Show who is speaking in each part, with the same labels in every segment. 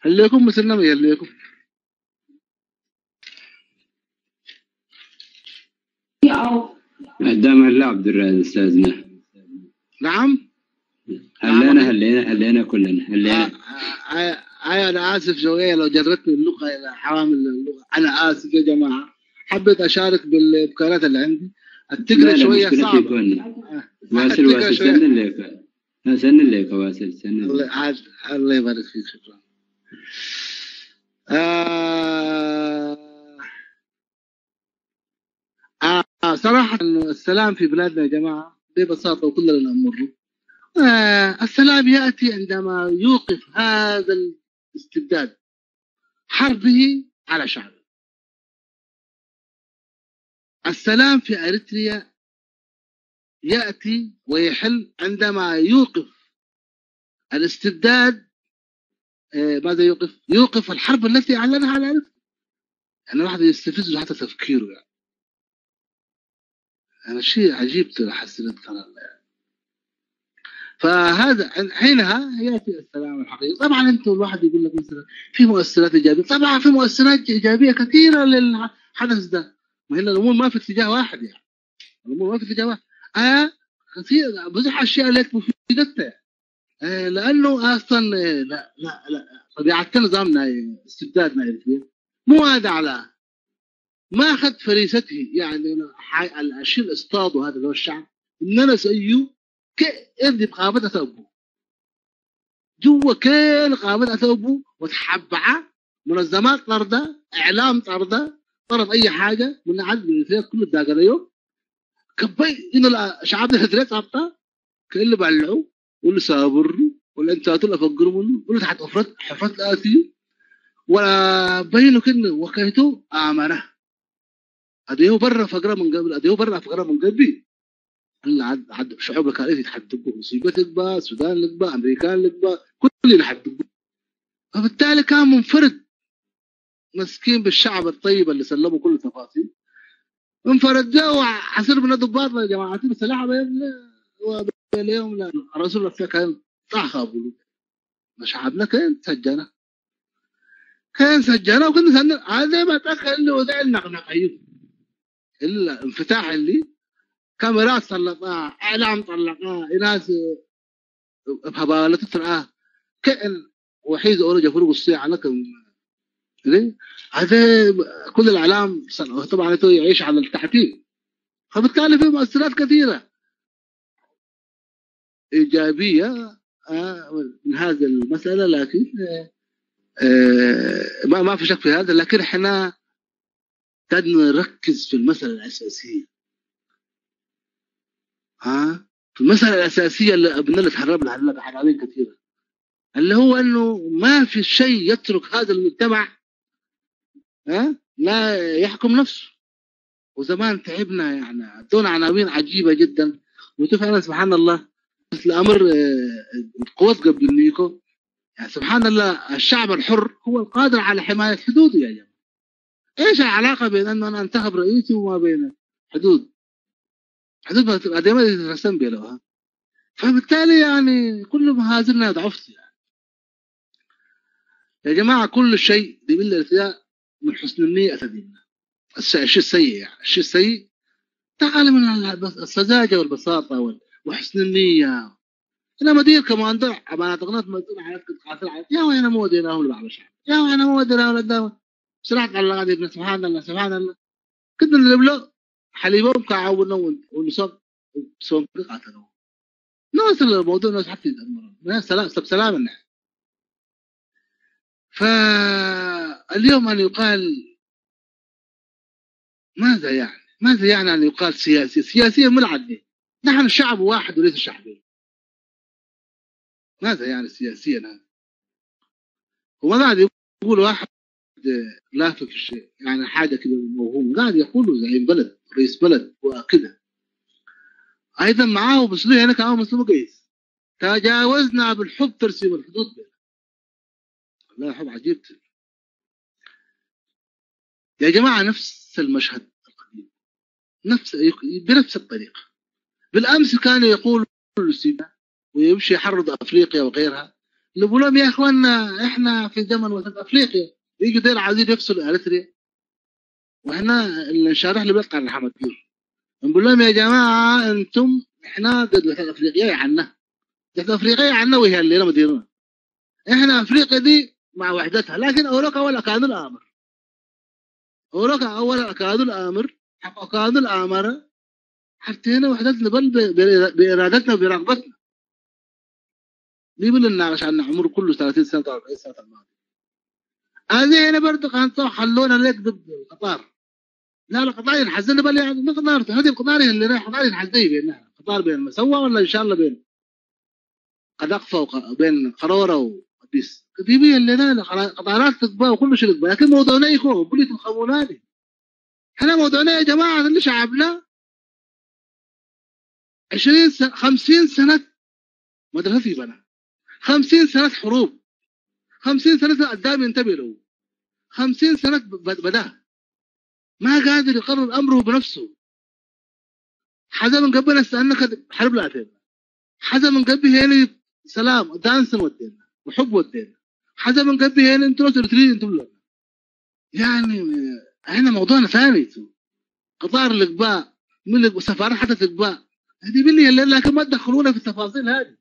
Speaker 1: هليكم مثلنا ما يهليكم.
Speaker 2: قدام هلا عبد الرازق استاذنا.
Speaker 1: نعم. نعم
Speaker 2: هلينا
Speaker 1: أخي.
Speaker 2: هلينا هلينا كلنا هلينا.
Speaker 1: أنا آسف شوية لو جرتني اللغة إلى حوامل اللغة، أنا آسف يا جماعة. حبيت أشارك بالإمكانات اللي عندي. التقرأ
Speaker 2: لا لا
Speaker 1: شوية
Speaker 2: مشكلة
Speaker 1: صعبة.
Speaker 2: يكون واصل
Speaker 1: التقرأ
Speaker 2: واصل
Speaker 1: شوية.
Speaker 2: سنن لك، سنن لك واصل سنن
Speaker 1: الله
Speaker 2: لك.
Speaker 1: الله يبارك فيك، شكرا. صراحة السلام في بلادنا يا جماعة ببساطة وكلنا نمر. السلام يأتي عندما يوقف هذا الاستبداد حربه على شعبه. السلام في أريتريا يأتي ويحل عندما يوقف الاستبداد. ماذا يوقف؟ يوقف الحرب التي أعلنها على أريتريا. يعني الواحد يستفزه حتى تفكيره يعني. أنا شيء عجيب ترى حسيت ترى يعني. فهذا حينها يأتي السلام الحقيقي. طبعا أنتم الواحد يقول لك مثلا في مؤثرات إيجابية، طبعا في مؤثرات إيجابية كثيرة للحدث ده. ما هي الأمور ما في اتجاه واحد يعني، الأمور ما في اتجاه واحد. كثير بزح أشياء لك مفيدتها يعني. لأنه أصلا لا لا لا طبيعة نظامنا استبدادنا الإريتريا مو هذا على ما أخذ فريسته يعني. الشيء اللي اصطاده هذا اللي هو الشعب إن أنا سأيو كإذ بقابتها ثوبه جوا كل قابتها ثوبه وتحبعه منظمات طردة، إعلام طردة، طرد أي حاجة من عدد الإريتريا كله داقريو كبي إنه الشعب الإريتريا صابته كل بلعوا واللي صابر واللي أنت تطلع فقروا منه واللي تحت حفرت الآسي ولا بينه كنا وكيتو آمنه. أديه برا فقرة من قبل، أديه برا فقرة من قبل. اللي عد شعوب الكارثة يتحدقوا، مصيبة تبا، السودان لبا، أمريكان لبا، كل اللي يتحدقوا. فبالتالي كان منفرد مسكين بالشعب الطيب اللي سلموا كل التفاصيل. انفرد جاء وعصر من الضباط يا جماعة، عصر السلاح اليوم لا الرسول الله كان صح قبله. ما شعبنا كان سجنه، كان سجنه وكنا سنة هذا ما تأخر اللي وزع النقنقية إلا انفتاح اللي كاميرات سلطها، إعلام طلقها، ناس بهبالة تراه كأن وحيد أورجا فرق الصيع لكم ليه؟ هذا كل الإعلام طبعا يعيش على التعتيم، فبالتالي في مؤثرات كثيرة إيجابية من هذه المسألة، لكن ما في شك في هذا. لكن احنا نركز في المسألة الأساسية، في المسألة الأساسية اللي أبننا تهربنا عنها بعناوين كثيرة، اللي هو أنه ما في شيء يترك هذا المجتمع لا يحكم نفسه. وزمان تعبنا يعني، ادونا عناوين عجيبة جدا، وتفعلا سبحان الله مثل أمر القوات قبل النيكو يعني. سبحان الله الشعب الحر هو القادر على حماية حدوده يا جماعة. إيش العلاقة بين أنه أنا أنتخب رئيسي وما بين حدود؟ حدود ما تبقى دايما يترسم بينها. فبالتالي يعني كل ما هازلنا ضعفت يعني. يا جماعة كل شيء دي بالارتداء من حسن النية أتدينا. الشيء السيء يعني، الشيء السيء تعال من السذاجة والبساطة وحسن النية. أنا مدير كمان ضع أنا تغنط مسؤول على قاتل على يا وين مو وديناهم لبعض الشعب، يا وين مو وديناهم للدولة. بسرعة على غادي ابن سبحان الله سبحان الله كنا نلبلو حليبهم كعاونا ونصب سوم قاتلوا نوصل الموضوع ناس حتى يدمرون سلام سلام. فاليوم أن يقال ماذا يعني؟ ماذا يعني أن يقال سياسي؟ سياسيا ملعب، نحن شعب واحد وليس شعبين. ماذا يعني سياسيا هذا؟ هو قاعد يقول واحد لافف الشيء يعني حاجة كده موهومة، قاعد يقوله زعيم بلد رئيس بلد وكده. أيضا معاه مسلم هناك معاه مسلم قيس. تجاوزنا بالحب ترسيم الحدود بيننا. والله حب عجيب يا جماعة. نفس المشهد القديم، نفس بنفس الطريقة. بالأمس كان يقول السيدة ويمشي يحرض أفريقيا وغيرها نقول لهم يا اخواننا احنا في زمن وسط افريقيا، يجوا ديل عايزين يفصلوا اريتريا، واحنا اللي شارح لي بقى الحمد نقول لهم يا جماعة انتم احنا ضد وسط افريقيا عنا، وسط افريقيا عنا وهي اللي مديرنا احنا افريقيا دي مع وحدتها، لكن اوروكا ولا كانوا الامر، اوروكا اولا كانوا الامر، حق كانوا الامر حتى هنا وحدتنا بل بارادتنا وبرغبتنا. ليه بنناقش عن عمره كله 30 سنة 40 سنة الماضية؟ هذه هنا برضه كانت خلونا لك ضد القطار. لا القطار ينحزن بل يعني ما قطار، هذه القطار اللي رايح قطار ينحزن بيننا، قطار بين مسوى ولا ان شاء الله بين قدقفه وبين قروره وقديس كتيبيه اللي لا قطارات تقبا وكل شيء تقبا، لكن موضوعنا يكون بوليت الخموناني. احنا موضوعنا يا جماعة اللي شعبنا 20 سنة 50 سنة مدرسه في بنا، 50 سنة حروب، 50 سنة قدام ينتبه له، 50 سنة بداه ما قادر يقرر امره بنفسه. حدا من قبل استنى حرب لا حدا من قبل هنا سلام دانسن ودينا وحب ودينا، حدا من قبل هنا انتوا تريد انتوا يعني احنا موضوعنا ثاني. قطار القباء من سفارة حتى تقباء هذه باللي لكن ما تدخلونا في التفاصيل هذه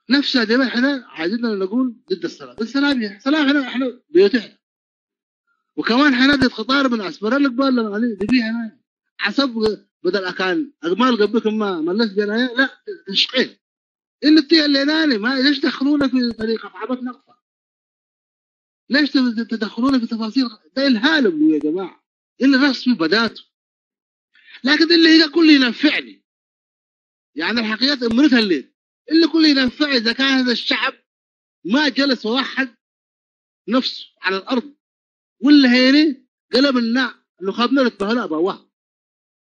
Speaker 1: نفسها. دائما احنا عايزين نقول ضد السلام، السلام يا سلام احنا احنا بيوتنا، وكمان احنا ضد قطار من اسمر القباء اللي دي هنا عصب بدل اكان اجمال قبلكم ما ملش بينا لا تشقين اللي بتيجي اللي ناني ما ليش تدخلونا في طريقه عبط نقطة؟ ليش تدخلونا في تفاصيل ده الهالم يا جماعة اللي رسمي بداته، لكن اللي هي كله ينفعني يعني الحقيقة امرتها الليل اللي كله ينفع اذا كان هذا الشعب ما جلس ووحد نفسه على الارض ولا هيني قلب الناع اللي خابنا لك بواه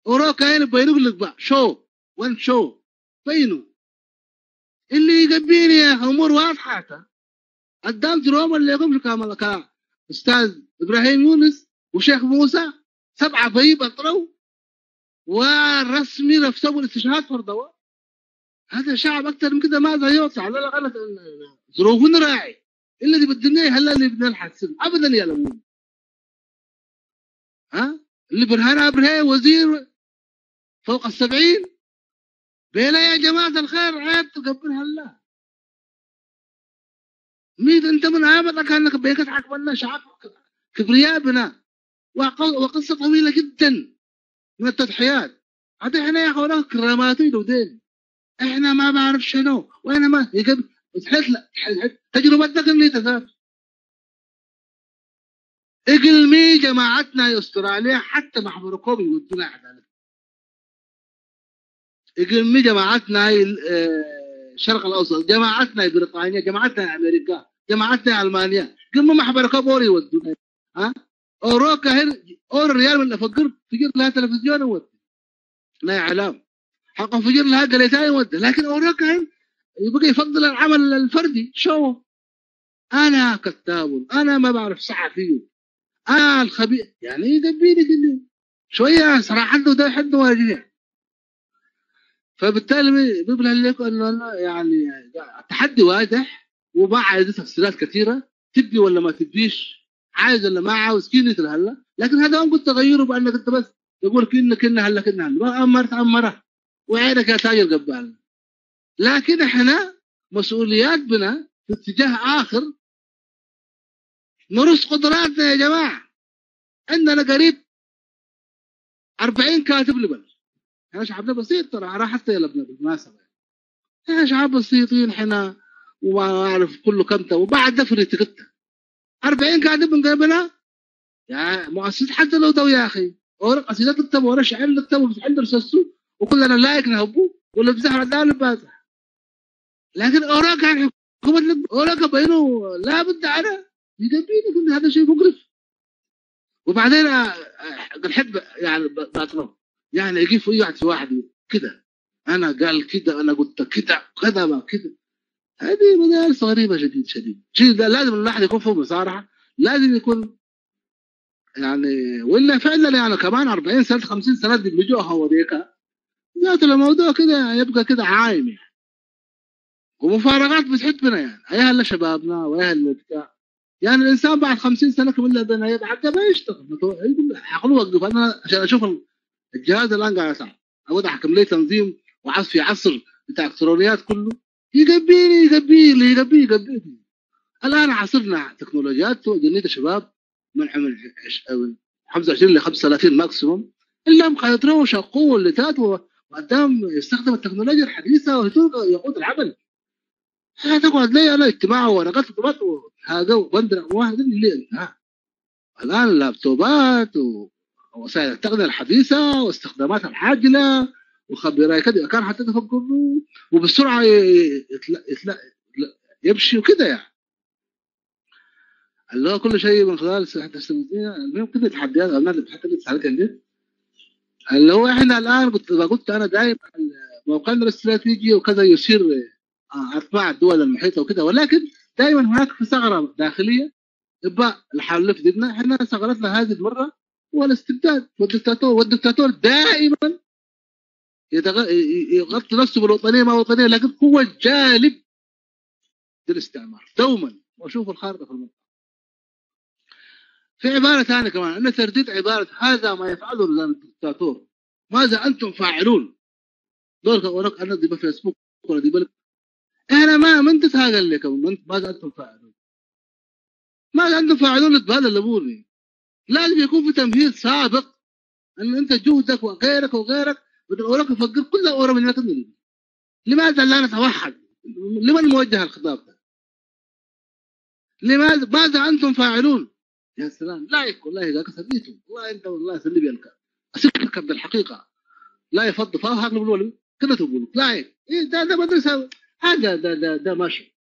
Speaker 1: وروكا هنا بينو لك بقى شو وين شو بينو اللي يقبيني يا اخي امور واضحة قدام روما اللي يقوم كامل كا استاذ ابراهيم يونس وشيخ موسى 7 طيب اطروا والرسمي نفسه الاستشهاد فرضوا. هذا شعب اكثر من كده ماذا يوصل على الاقل ظروفنا راعي اللي بدنا هلا اللي بدنا نحسن ابدا يا لمون ها اللي برهان ابرهي وزير فوق 70 بينا يا جماعة الخير عيب تقبلها الله ميت انت من عامل كانك بيك حكمنا شعب كبرياء بنا وقصة طويلة جدا من التضحيات. هذا احنا يا اخوانا كراماتي ودين احنا ما بعرف شنو وانا ما يقبل تجربتنا اللي تذات اقلمي جماعتنا يا استراليا حتى محبركم يودونا عدالة. اقلمي جماعتنا الشرق الاوسط، جماعتنا بريطانيا، جماعتنا امريكا، جماعتنا المانيا، قمة محبركم اوري يودونا ها اوروكا هر اور الريال ولا فقر فجر لها تلفزيون ود لا اعلام حق فجر لها قليتين ود، لكن اوروكا يبقى يفضل العمل الفردي. شو انا كتاب، انا ما بعرف صحفي، انا الخبير يعني يدبيني كله شوية صراحة ده حد واجهه. فبالتالي بيقول لكم انه يعني التحدي واضح وما عايز تفصيلات كثيرة، تبي ولا ما تبيش، عايز ولا ما عاوز، كيني هلا. لكن هذا ممكن تغيره بانك انت بس تقول كنا كنا هلا كنا هلا ما امرت امره وعينك يا تاجر قبال. لكن احنا مسؤوليات بنا في اتجاه اخر، نرص قدراتنا يا جماعة. عندنا قريب 40 كاتب لبن، احنا شعبنا بسيط ترى، راح حتى يلبنا بالمناسبة، احنا شعب بسيطين احنا وما اعرف كله كمته وبعد دفر تقطع 40 كاتب من قبلنا يا مؤسسة حتى لو دو يا اخي ورق قصيدة تكتب ورا شعر تكتب وبتحل رصاصة وكلنا لايك نهبو ولا بزحر دال بازح. لكن اوراق عن حكومة اوراق بينه لا بد عنها يقبيني هذا شيء مقرف. وبعدين الحب يعني باطله يعني يجي في واحد في واحد كده انا قال كده انا قلت كده كذا ما كده، هذه مدارس غريبة شديد شديد شيء. لازم الواحد يكون فيه مصارحه، لازم يكون يعني، ولا فعلا يعني كمان 40 سنة 50 سنة دي بيجوها وديك ذات الموضوع كده يبقى كده عايم يعني. ومفارقات بتحبنا يعني، ايها شبابنا وايها بتاع. يعني الانسان بعد 50 سنة كمان ده بعد ده ما يشتغل، عقله وقف. انا عشان اشوف الجهاز الان قاعد اسعى اود احكم لي تنظيم وعصر في عصر بتاع الكترونيات كله يقبيني يقبيني يقبيني يقبيني. الان عصرنا تكنولوجيات جنيت شباب من عمر 25 ل 35 ماكسيموم الا قادروا وشقوا اللي تات وقدام يستخدم التكنولوجيا الحديثة ويقود العمل. تقعد لي انا اجتماع ورقات وهذا وبندر واحد اللي انتهى. الان اللابتوبات ووسائل التقنية الحديثة واستخداماتها العاجلة وخبراء كده كان حتى تفكر وبسرعة يمشي وكده يعني. اللي هو كل شيء من خلال السلسلة. المهم كده تحديات حتى اللي دي اللي هو احنا الان قلت انا دائما موقعنا الاستراتيجي وكذا يثير اتباع الدول المحيطة وكذا، ولكن دائما هناك في ثغره داخلية يبقى الحل في ضدنا. احنا ثغرتنا هذه المرة هو الاستبداد والدكتاتور، والدكتاتور دائما يغطي نفسه بالوطنيه ما وطنية، لكن هو الجانب للاستعمار دوما. واشوف الخارطة في المنطقة. في عبارة ثانية كمان ان ترديد عبارة هذا ما يفعله نظام الدكتاتور، ماذا انتم فاعلون؟ دول وراك انا دي فيسبوك ولا دي بالك احنا ما من تتهاجل لكم ماذا انتم فاعلون؟ ماذا انتم فاعلون بهذا اللبوني؟ لازم يكون في تمهيد سابق ان انت جهدك وغيرك وغيرك وراك يفكر كل اورا من لكم. لماذا لا نتوحد؟ لمن موجه الخطاب ده؟ لماذا ماذا انتم فاعلون؟ يا سلام لايك والله اذا سليته والله انت والله سلي بينك اسكتك بالحقيقة لا يفض فاها هاك كده تقول لايك إيه ده مدرسه هذا ده ده ده ماشي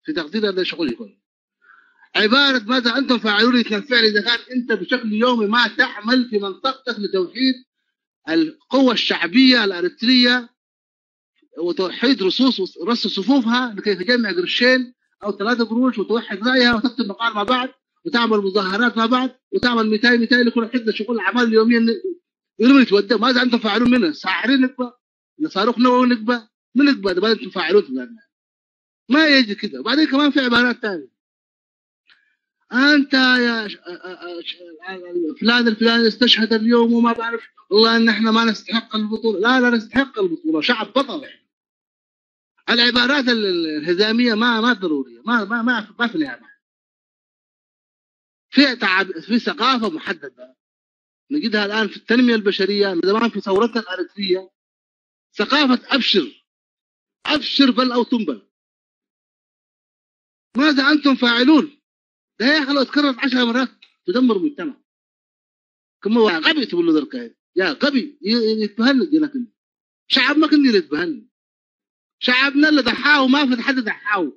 Speaker 1: في تقدير هذا شغل يكون. عبارة ماذا انتم فاعلون الفعل اذا كان انت بشكل يومي ما تعمل في منطقتك لتوحيد القوة الشعبية الاريتريه وتوحيد رصوص رص صفوفها لكي تجمع قرشين او 3 قروش وتوحد رايها وتكتب مقال مع بعض وتعمل مظاهرات مع بعض وتعمل 200 200 لكل حده شغل الاعمال اليومية يرمي يتودى. ماذا انتم فاعلون منه؟ ساحرين نكبه، صاروخ نووي نكبه، من نكبه ده انتم فاعلون ما يجي كده. وبعدين كمان في عبارات ثانية انت يا فلان الفلاني استشهد اليوم وما بعرف والله ان احنا ما نستحق البطولة. لا لا نستحق البطولة، شعب بطل احنا. العبارات الهزاميه ما ضرورية، ما ما ما ما في لها معنى. في تعب، في ثقافة محددة نجدها الان في التنمية البشرية من زمان في ثورتنا الاريتريه، ثقافة ابشر ابشر بل او تنبل. ماذا انتم فاعلون؟ ده يا اخي لو تكررت 10 مرات تدمر مجتمع. كم هو غبي تقول له ذلك يا غبي يتبهل لكن شعب ما كنا يتبهل. شعبنا اللي ضحاه ما في حد ضحاه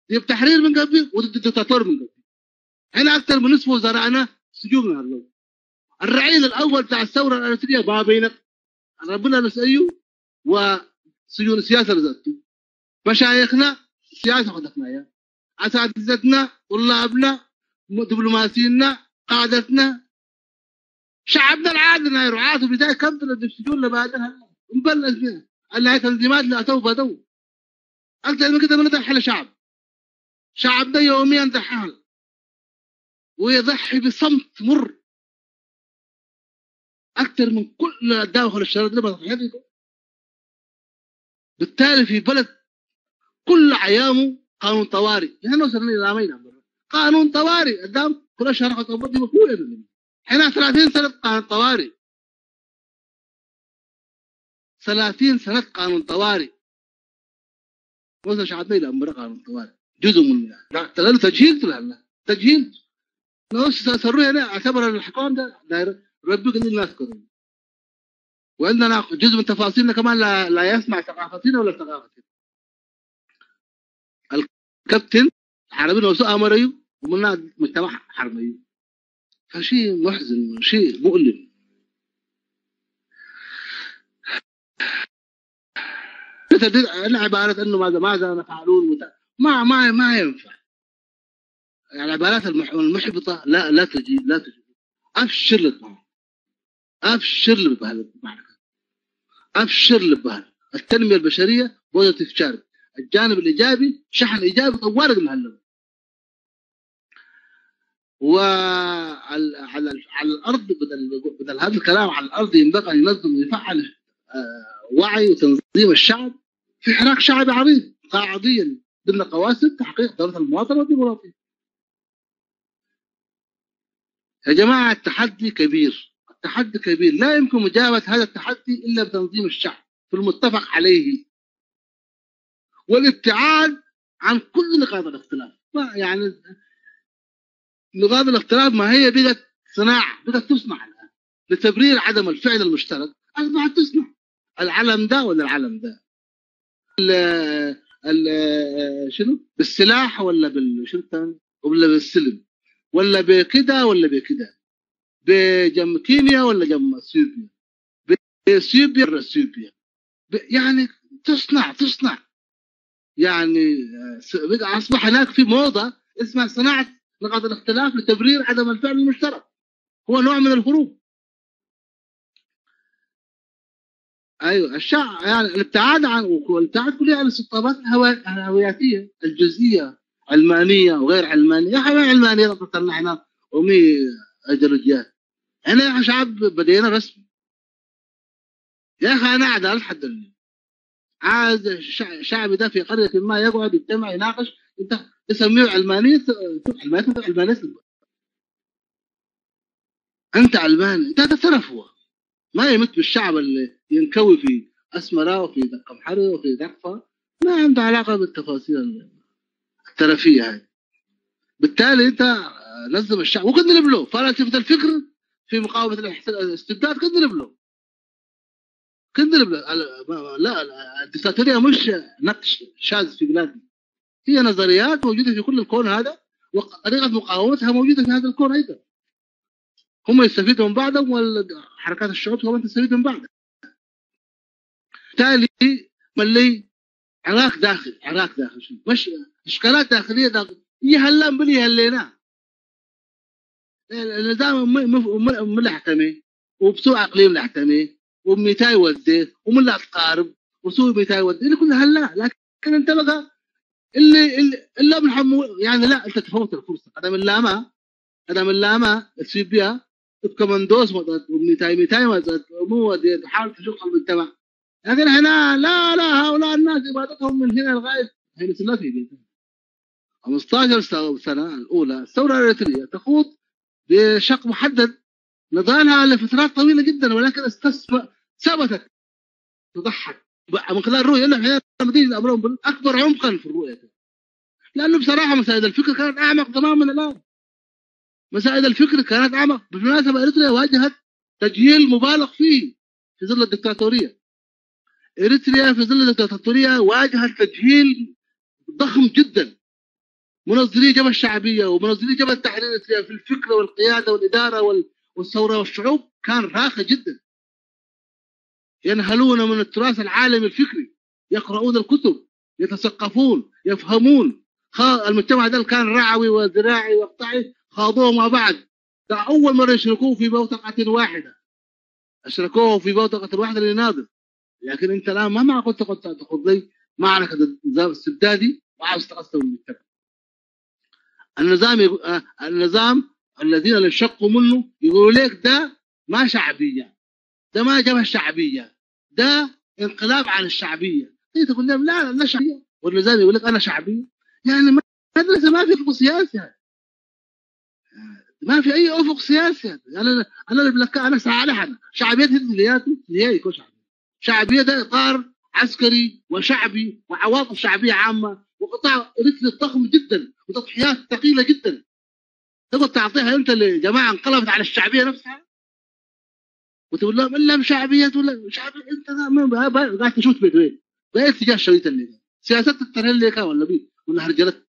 Speaker 1: بتحرير من قبل وضد الدكتاتور من قبل. هنا اكثر من نصف وزرائنا سجون هلا. الرعيل الاول بتاع الثورة الاريتريه ما بين ربنا نسأيه وسجون السياسة لذاته. مشايخنا سياسة خدتنا اياها، اساتذتنا، طلابنا، دبلوماسينا، قادتنا، شعبنا العادي رعاته بداية كم السجون لبعدها مبلش فيها اللي هي تنظيمات اللي اتوا بدوا اكثر من كده. ما ندحل شعب، شعبنا يوميا ضحى ويضحي بصمت مر اكثر من كل الداخل الشرد اللي بضحي. بالتالي في بلد كل عيامه قانون طوارئ، نحن وصلنا الى مين قانون طوارئ قدام كل شهر خطوة مفهوم. احنا 30 سنة قانون طوارئ، 30 سنة قانون طوارئ. وصل شعبنا الى امر قانون طوارئ جزء من لا تجهيل لا تجهيل لو سروا هنا اعتبر الحكام ده داير ربك الناس كلهم. وعندنا جزء من تفاصيلنا كمان لا يسمع ثقافتنا ولا ثقافتنا. الكابتن عربي وسوء امري ومنا مجتمع حرمي. فشيء محزن، شيء مؤلم. العبارات انه ماذا نفعلون ما ما ما ينفع. يعني العبارات المحبطه لا تجي، لا تجي. ابشر للطعام، ابشر بهذا المعركة، ابشر بهذا التنمية البشرية positive charge. الجانب الايجابي، شحن ايجابي طوال المهلب. وعلى على على الارض، بدل هذا الكلام على الارض ينبغي ان ينظم ويفعل وعي وتنظيم الشعب في حراك شعبي عريض قاعديا ضمن قواسم تحقيق دولة المواطنة والديمقراطية. يا جماعة التحدي كبير، التحدي كبير، لا يمكن مجابهة هذا التحدي إلا بتنظيم الشعب في المتفق عليه والابتعاد عن كل نقاط الاختلاف. ما يعني نقاط الاختلاف ما هي بقت صناعة، بقت تصنع الآن لتبرير عدم الفعل المشترك، أصبحت تصنع العلم ده ولا العلم ده، ال ال شنو بالسلاح ولا بال شنو الثاني، ولا بالسلم، ولا بكده ولا بكده، بجنب كينيا ولا جنب اثيوبيا، باثيوبيا ولا اثيوبيا، يعني تصنع يعني اصبح هناك في موضة اسمها صناعة نقاط الاختلاف لتبرير عدم الفعل المشترك، هو نوع من الهروب. ايوه الشعب يعني الابتعاد عن والابتعاد كلها عن الاستقطابات الهوياتيه الجزئية، علمانية وغير علمانية. يا حبيبي علمانية تطلع احنا ومي ايديولوجيات، احنا يا شعب بدينا رسم يا اخي. انا عدالة حد عايز الشعب ده في قرية ما يقعد يجتمع يناقش، انت تسميه علمانية، علمانية علمانية، انت علماني، انت هذا ترف، هو ما يمت بالشعب اللي ينكوي في اسمره وفي قمحري وفي دقفه، ما عنده علاقة بالتفاصيل الترفيه هذه. بالتالي انت نظم الشعب وكنا نبلو فلسفة الفكر في مقاومة الاستبداد، كنا نبلو كنا نبلو. لا الدكتاتورية مش نقش شاذ في بلادنا، هي نظريات موجودة في كل الكون هذا، وطريقه مقاومتها موجودة في هذا الكون ايضا. هم يستفيدوا من بعضهم والحركات الشعوب كمان تستفيد من بعضها. بالتالي ملي عراق داخل، عراق داخل شنو؟ مش اشكالات داخلية داخل، يهلا بلي هلينا النظام ملحتمي وبسوء اقليم لحتمي وميتاي ودي ومن لا تقارب وسوء ميتاي ودي اللي كلها هلا. لكن انت بقى اللي اللي من يعني لا انت تفوت الفرصة. هذا من لاما، هذا من لاما اثيوبيا بكماندوز ميتاي ميتاي مو تحاول تشق المجتمع. لكن هنا لا لا هؤلاء الناس ابادتهم من هنا لغاية هنا سنة 15 سنة الاولى الثورة الاريتريه تخوض بشق محدد نضالها لفترات طويلة جدا، ولكن ثبتت تضحك من خلال الرؤية. احنا لما تيجي الامر اكبر عمقا في الرؤية، لانه بصراحة مسائل الفكر كانت اعمق تماما الان. مسائل الفكر كانت اعمق. بالمناسبة اريتريا واجهت تجهيل مبالغ فيه في ظل الدكتاتورية. اريتريا في ظل الدكتاتورية واجهت تجهيل ضخم جدا. منظري جبهة الشعبية ومنظري جبهة التحرير الاريتريه في الفكرة والقيادة والادارة والثورة والشعوب كان راقي جدا. ينهلون من التراث العالمي الفكري، يقرؤون الكتب، يتثقفون، يفهمون. المجتمع ده كان رعوي وزراعي وقطعي، خاضوه مع بعض. ده أول مرة يشركوه في بوتقة واحدة، أشركوه في بوتقة واحدة ليناضل. لكن أنت الآن ما معقول تاخذ لي معركة النظام الاستبدادي وعاوز تقسم المجتمع. النظام الذين انشقوا منه يقولوا لك ده ما شعبية، ده ما جبهة شعبية، ده انقلاب على الشعبية. انت تقول لهم لا لا شعبية، والنظام يقول لك انا شعبية. يعني مدرسه ما في افق سياسي، ما في اي افق سياسي. انا اللي انا صالح، انا شعبية هي يكون شعبية. شعبية ده اطار عسكري وشعبي وعواطف شعبية عامة وقطاع رتل ضخم جدا وتضحيات ثقيلة جدا. تقدر تعطيها انت لجماعة انقلبت على الشعبية نفسها وتقول لهم الا شعبية ولا شعبية؟ انت قاعد تشوت بيت وين؟ باي اتجاه الشريط اللي سياسات الترهل اللي ولا بي ولا هرجلت.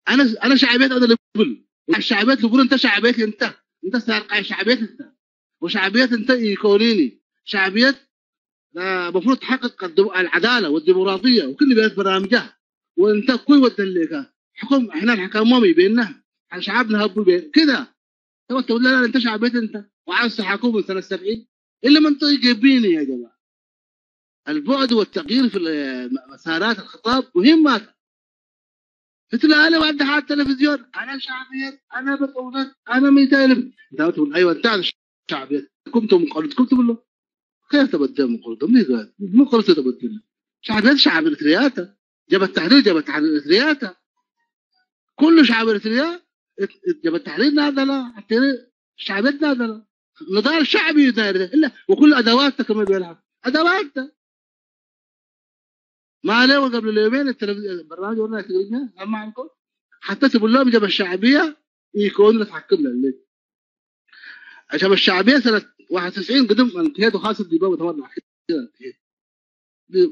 Speaker 1: انا شعبية انا اللي بقول الشعبيات اللي بقول انت شعبيتي، انت سارق شعبيتي انت، وشعبيات انت ايكونيني، شعبيات المفروض تحقق العدالة والديمقراطية وكل بيت برامجها، وانت كل ود حكم احنا الحكام بيننا شعبنا هبوا بين كده. تقول لا لا انت شعبيت انت وعاوز تحاكمه من سنة 70 الا منطقي جيبيني يا جماعة. البعد والتغيير في مسارات الخطاب مهمات. مثل انا بعد على التلفزيون انا شعبية، انا بطولات، انا ميتالب. انت تقول ايوه انت شعبية كنتم كنتم له كيف تبدل مقرض؟ مو قرص تبدل شعبية، شعب اريترياتا جاب التحرير، جاب التحرير اريترياتا، كل شعب اريتريا جاب التحرير نادلة، شعبية نادلة، نضال شعبي الا وكل ادواتك كمان بيلعب ادواتك. ما عليه قبل اليومين التلفزيون برنامج ورنا تقريبا ما عندكم حتى تقول لهم جاب الشعبية يكون تحكم لنا عشان الشعبية سنة 91 قدم انتهيت وخاصة الدبابة تمام انتهيت.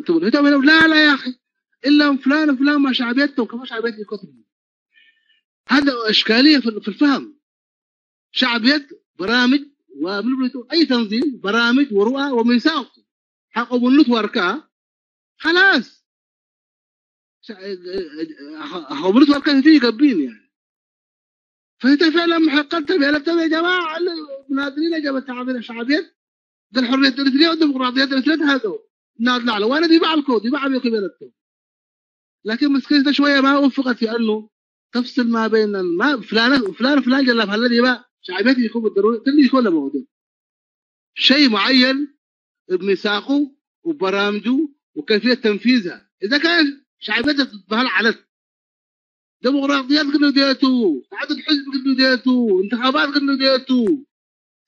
Speaker 1: تقول لا لا يا اخي الا فلان وفلان ما شعبيتهم كما شعبيتي كتب. هذا اشكالية في الفهم. شعبية برامج ومن اي تنظيم برامج ورؤى وميثاق حق ابو واركاه خلاص حق واركاه تيجي قبين يعني. فانت فعلا محققت يا جماعة المناضلين جابت شعبية ده الحرية الاريتريه والديمقراطية الاريتريه هذا نادل على وانا دي بعلكو دي بعمل قبيلته. لكن مسكينة شوية ما وفقت في انه تفصل ما بين ما فلان وفلان فلان جلب الذي بقى شعبيتي يكون بالضروري كل يكون موجود شيء معين بميثاقه وبرامجه وكيفية تنفيذها. اذا كان شعبيته تتبهل على ديمقراطيات قلنا ديتو، تعدد حزب قلنا ديتو، انتخابات قلنا ديتو،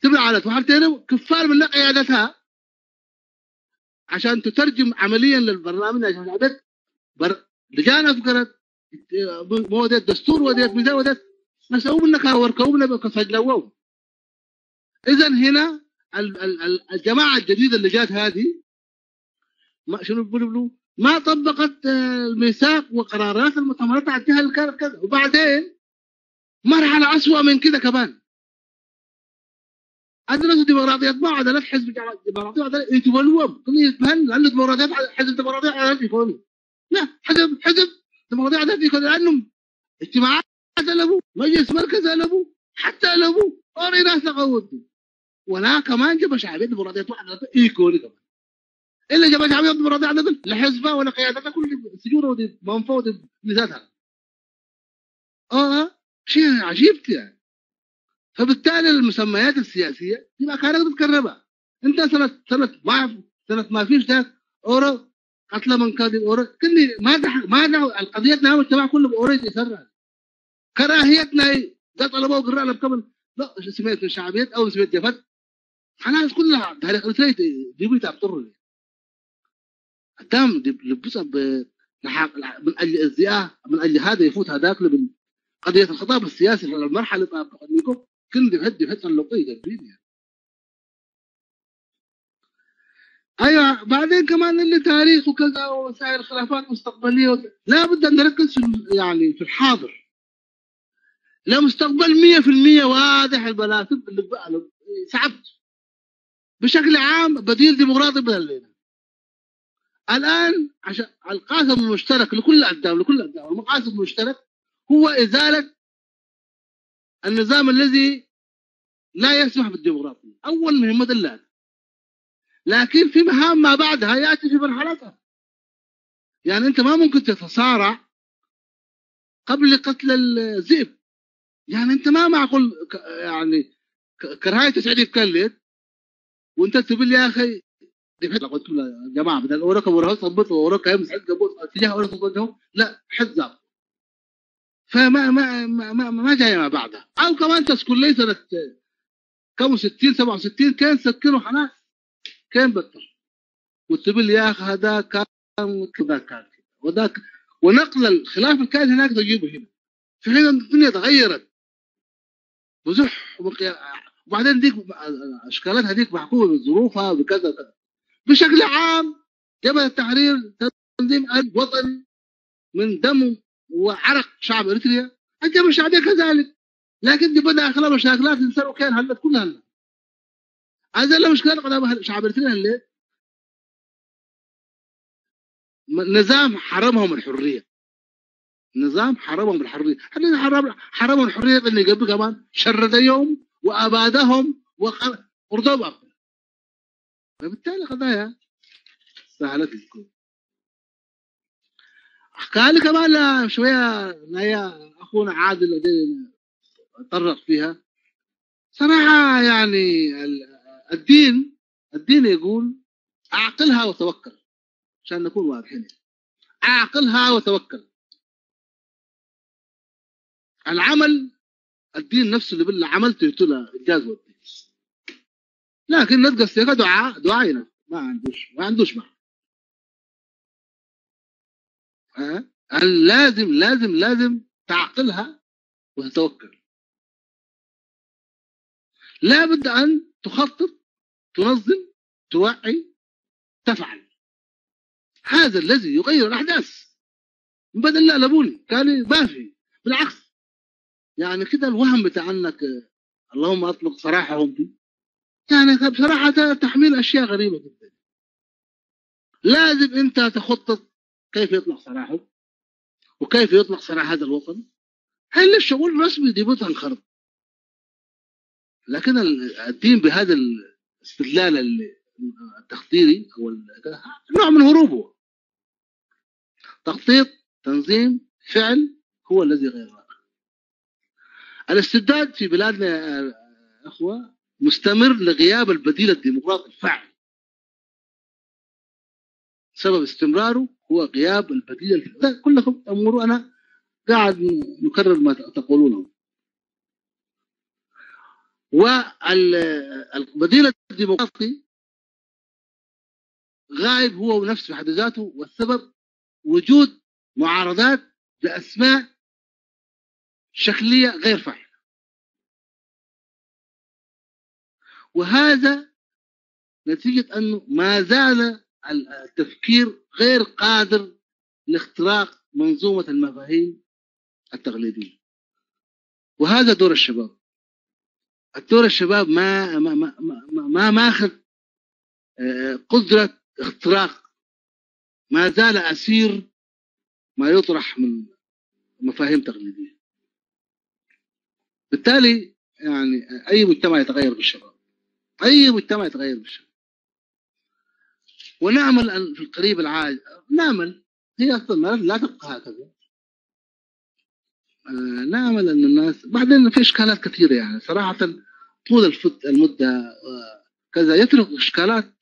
Speaker 1: تبع على وحالتين كفار من قيادتها عشان تترجم عمليا للبرنامج. عشان عدد لجان افكرت مودة دستور وديت ميزان وديت مسؤول منك وركوا لنا كسجلوه. اذا هنا الجماعة الجديدة اللي جات هذه ما شنو بيقولوا ما طبقت الميثاق وقرارات المؤتمرات على الجهة اللي كانت كذا. وبعدين مرحلة اسوء من كده كمان، ادرسوا ديمقراطية ما عدالة حزب ديمقراطية عدالة يتولوهم كل يتبهن لانه ديمقراطية حزب ديمقراطية عدالة يكونوا لا حزب ديمقراطية عدالة يكونوا لانهم اجتماعات لبو مجلس مركز لبو حتى لبو اوري ناس لقوتوا ولا كمان جاب شعبية ديمقراطية عدالة يكونوا كمان الا جاب شعبية ديمقراطية عدالة لا ولا قيادتها كل سجون ودي منفوض لذاتها. شيء عجيب يعني. فبالتالي المسميات السياسية تبقى كانت بتكربها. انت سنة سنة ما فيش ده اورو قتل من كاذب اورو كل ما ما القضيتنا المجتمع كله باورو يسرع كراهيتنا ده طلبوا قراءة بكمل لا سميت شعبيات او سميت جفت خلاص كلها تاريخ الثلاث دي بتعبر قدام لبسها من اجل الزياء من اجل هذا يفوت هذاك قضية الخطاب السياسي في المرحلة اللي كل دي بحد اللقية يعني. ايوه بعدين كمان اللي تاريخ وكذا وسائل خلافات مستقبلية لا بد ان نركز في يعني في الحاضر. لا مستقبل 100% واضح البلاسب اللي بقى صعبت بشكل عام بديل ديمقراطي بدل لنا الان عشان القاسم المشترك لكل اقدام المقاسم المشترك هو ازالة النظام الذي لا يسمح بالديمقراطية، اول مهمة الله. لكن في مهام ما بعدها ياتي في مرحلتها. يعني انت ما ممكن تتصارع قبل قتل الذئب. يعني انت ما معقول يعني كرهايه تسعيد تكلت وانت تقول يا اخي قلت له يا جماعة بدل اوراق وراه صبت وراك يمسح اتجاه اوراق لا حزب. فما ما ما ما, ما جاي ما بعدها. او كمان تسكن لي سنة كم 60 67 كان سكنوا خلاص كان بطل وتقول يا اخي هذا كان وذا كان وذاك ونقل الخلاف اللي كان هناك تجيبه هنا في حين الدنيا تغيرت وزح وبعدين ديك اشكالات هذيك محكومة بظروفها وكذا وكذا. بشكل عام جبهة التحرير تنظيم وطني من دم وعرق شعب اريتريا، الجبهة الشعبية كذلك، لكن دي بدأ خلا مشاكلات انسان وكان هلت كلها هلا. هذا لا مشكلة قدام شعب اريتريا هلا نظام حرمهم الحرية. نظام حرمهم الحرية، حنا حرمهم الحرية اللي قبل كمان شردهم وابادهم وقرضوهم. فبالتالي قضايا سهلت الكل. حكى لي كمان شوية هي اخونا عادل الذي تطرق فيها صراحة. يعني الدين يقول اعقلها وتوكل، عشان نكون واضحين، اعقلها وتوكل. العمل الدين نفسه اللي بالله عملته يتولى انجاز ودي، لكن نلقى السيكه دعاء دعائنا ما عندوش معنى. لازم لازم لازم تعقلها وتتوكل. لا بد ان تخطط، تنظم، توعي، تفعل. هذا الذي يغير الاحداث. بدل لا لبوني كان ما في، بالعكس يعني كده الوهم بتاع انك اللهم اطلق سراحهم دي، يعني بصراحة ده تحميل اشياء غريبة جدا. لازم انت تخطط كيف يطلق سراحه وكيف يطلق سراح هذا الوطن. هل الشغل الرسمي دي بتنخرط؟ لكن الدين بهذا الاستدلال التخطيري او نوع من هروبه. تخطيط، تنظيم، فعل هو الذي غير الواقع. الاستبداد في بلادنا يا اخوه مستمر لغياب البديل الديمقراطي الفاعل. سبب استمراره هو غياب البديل الفاعل. كلكم امور انا قاعد نكرر ما تقولونه. والبديل الديمقراطي غايب هو نفسه في حد ذاته، والسبب وجود معارضات بأسماء شكلية غير فاعلة. وهذا نتيجة أنه ما زال التفكير غير قادر لاختراق منظومة المفاهيم التقليدية. وهذا دور الشباب. الدور الشباب ما ما ما ما ماخذ قدرة اختراق، ما زال أسير ما يطرح من مفاهيم تقليدية. بالتالي يعني أي مجتمع يتغير بالشباب، أي مجتمع يتغير بالشباب. ونأمل أن في القريب العاجل، نأمل، هي أصلا لا تبقى هكذا. نأمل أن الناس بعدين في إشكالات كثيرة، يعني صراحة طول المدة كذا يترك إشكالات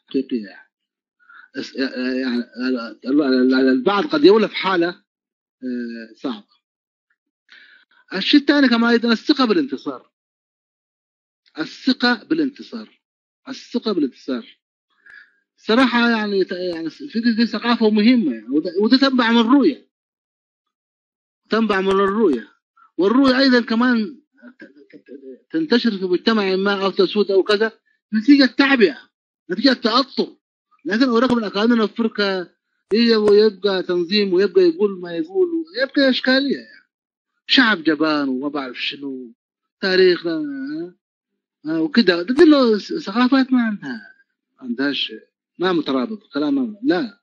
Speaker 1: حقيقية. يعني البعض قد يولف حالة صعبة. الشيء الثاني كمان أيضا الثقة بالانتصار، الثقة بالانتصار، الثقة بالانتصار. صراحة يعني في دي ثقافة مهمة يعني، وده تنبع من الرؤية، تنبع من الرؤية. والرؤية أيضا كمان تنتشر في مجتمع ما أو تسود أو كذا نتيجة تعبئة، نتيجة تأطر. لكن أوراق الأكاديمية الفرقة ويبقى تنظيم ويبقى يقول ما يقول ويبقى إشكالية. يعني شعب جبان وما بعرف شنو تاريخنا وكده، ده له ثقافات ما عندهاش، ما مترابط كلام. لا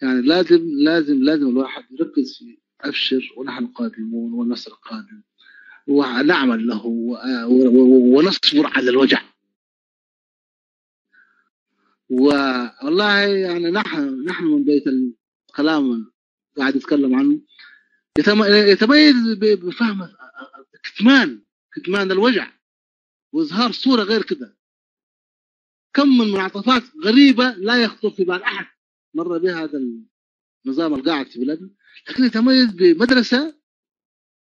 Speaker 1: يعني لازم لازم لازم الواحد يركز في أبشر ونحن قادمون والنصر قادم ونعمل له ونصبر على الوجع. والله يعني نحن من بيت الكلام قاعد يتكلم عنه يتميز بفهم كتمان الوجع واظهار صورة غير كده. كم من منعطفات غريبة لا يخطر في بال أحد مر بها هذا النظام القاعد في بلادنا، لكن يتميز بمدرسة،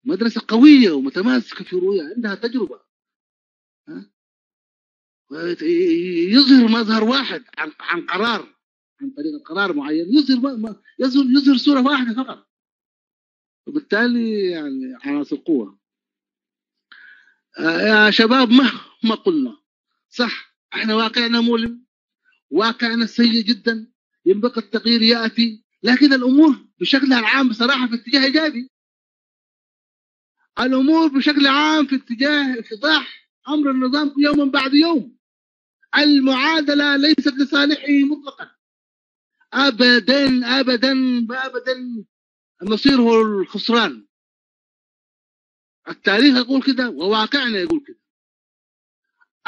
Speaker 1: مدرسة قوية ومتماسكة في رؤية، عندها تجربة. يظهر مظهر واحد عن قرار، عن طريق قرار معين يظهر صورة واحدة فقط. وبالتالي يعني عناصر قوة. يا شباب مهما قلنا صح، احنا واقعنا مؤلم، واقعنا سيء جدا، ينبغي التغيير يأتي، لكن الأمور بشكلها العام بصراحة في اتجاه إيجابي. الأمور بشكل عام في اتجاه انفضاح أمر النظام يوما بعد يوم. المعادلة ليست لصالحه مطلقا، أبدا أبدا أبدا. المصير هو الخسران. التاريخ يقول كده وواقعنا يقول كده.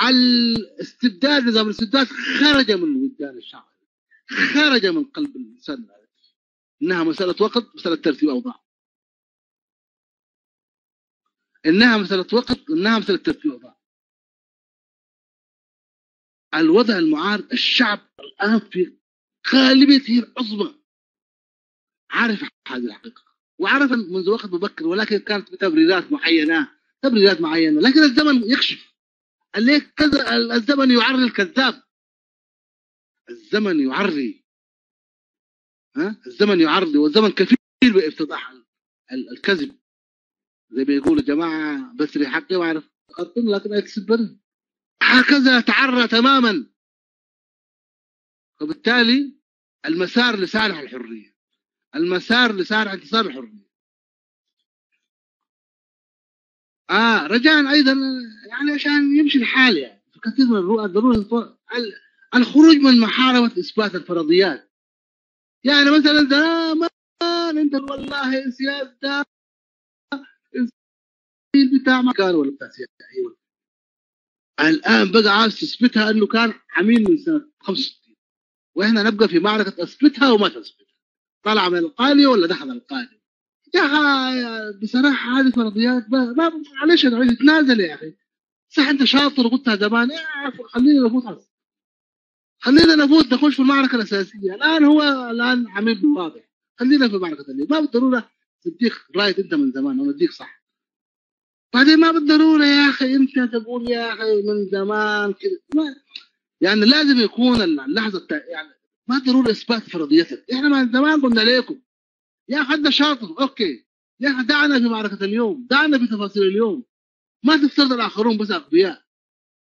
Speaker 1: الاستبداد، نظام الاستبداد خرج من وجدان الشعب، خرج من قلب الإنسان. إنها مسألة وقت، مسألة ترتيب أوضاع. إنها مسألة وقت، إنها مسألة ترتيب أوضاع. الوضع المعارض، الشعب الآن في غالبيته العظمى عارف هذه الحقيقة، وعرف منذ وقت مبكر، ولكن كانت بتبريرات معينة، تبريرات معينة. لكن الزمن يكشف كذا، الزمن يعري الكذاب، الزمن يعري، ها، الزمن يعري، والزمن كفيل بافتضاح الكذب. زي ما يقولوا جماعة بسري حقي وأعرف أقدم، لكن أكسب هكذا تعرى تماما. فبالتالي المسار لصالح الحرية، المسار لصالح انتصار الحرية. رجاء أيضا يعني عشان يمشي الحال، يعني في كثير من الرؤى ضروري الخروج من محاربة إثبات الفرضيات. يعني مثلا زمان أنت والله سياسة بتاع ما كان ولا بتاع سياسة، أيوة. الآن بقى عاوز تثبتها أنه كان عميل من سنة 65، وإحنا نبقى في معركة أثبتها وما تثبتها، طلع من القالية ولا دخل القالية. يا أخي بصراحة هذه فرضيات ما معلش تنازل يا أخي. صح أنت شاطر وقلتها زمان، خلينا نفوت، خلينا نفوت نخش في المعركة الأساسية. الآن هو الآن عميل واضح، خلينا في معركة اللي ما بالضرورة تديك right أنت من زمان أو نديك صح. بعدين ما بالضرورة يا أخي أنت تقول يا أخي من زمان كده، يعني لازم يكون اللحظة يعني ما ضروري إثبات فرضيتك. إحنا من زمان قلنا لكم يا أخي أنت شاطر okay، يا أخي دعنا في معركة اليوم، دعنا في تفاصيل اليوم، ما تفترض الآخرون بس أغبياء.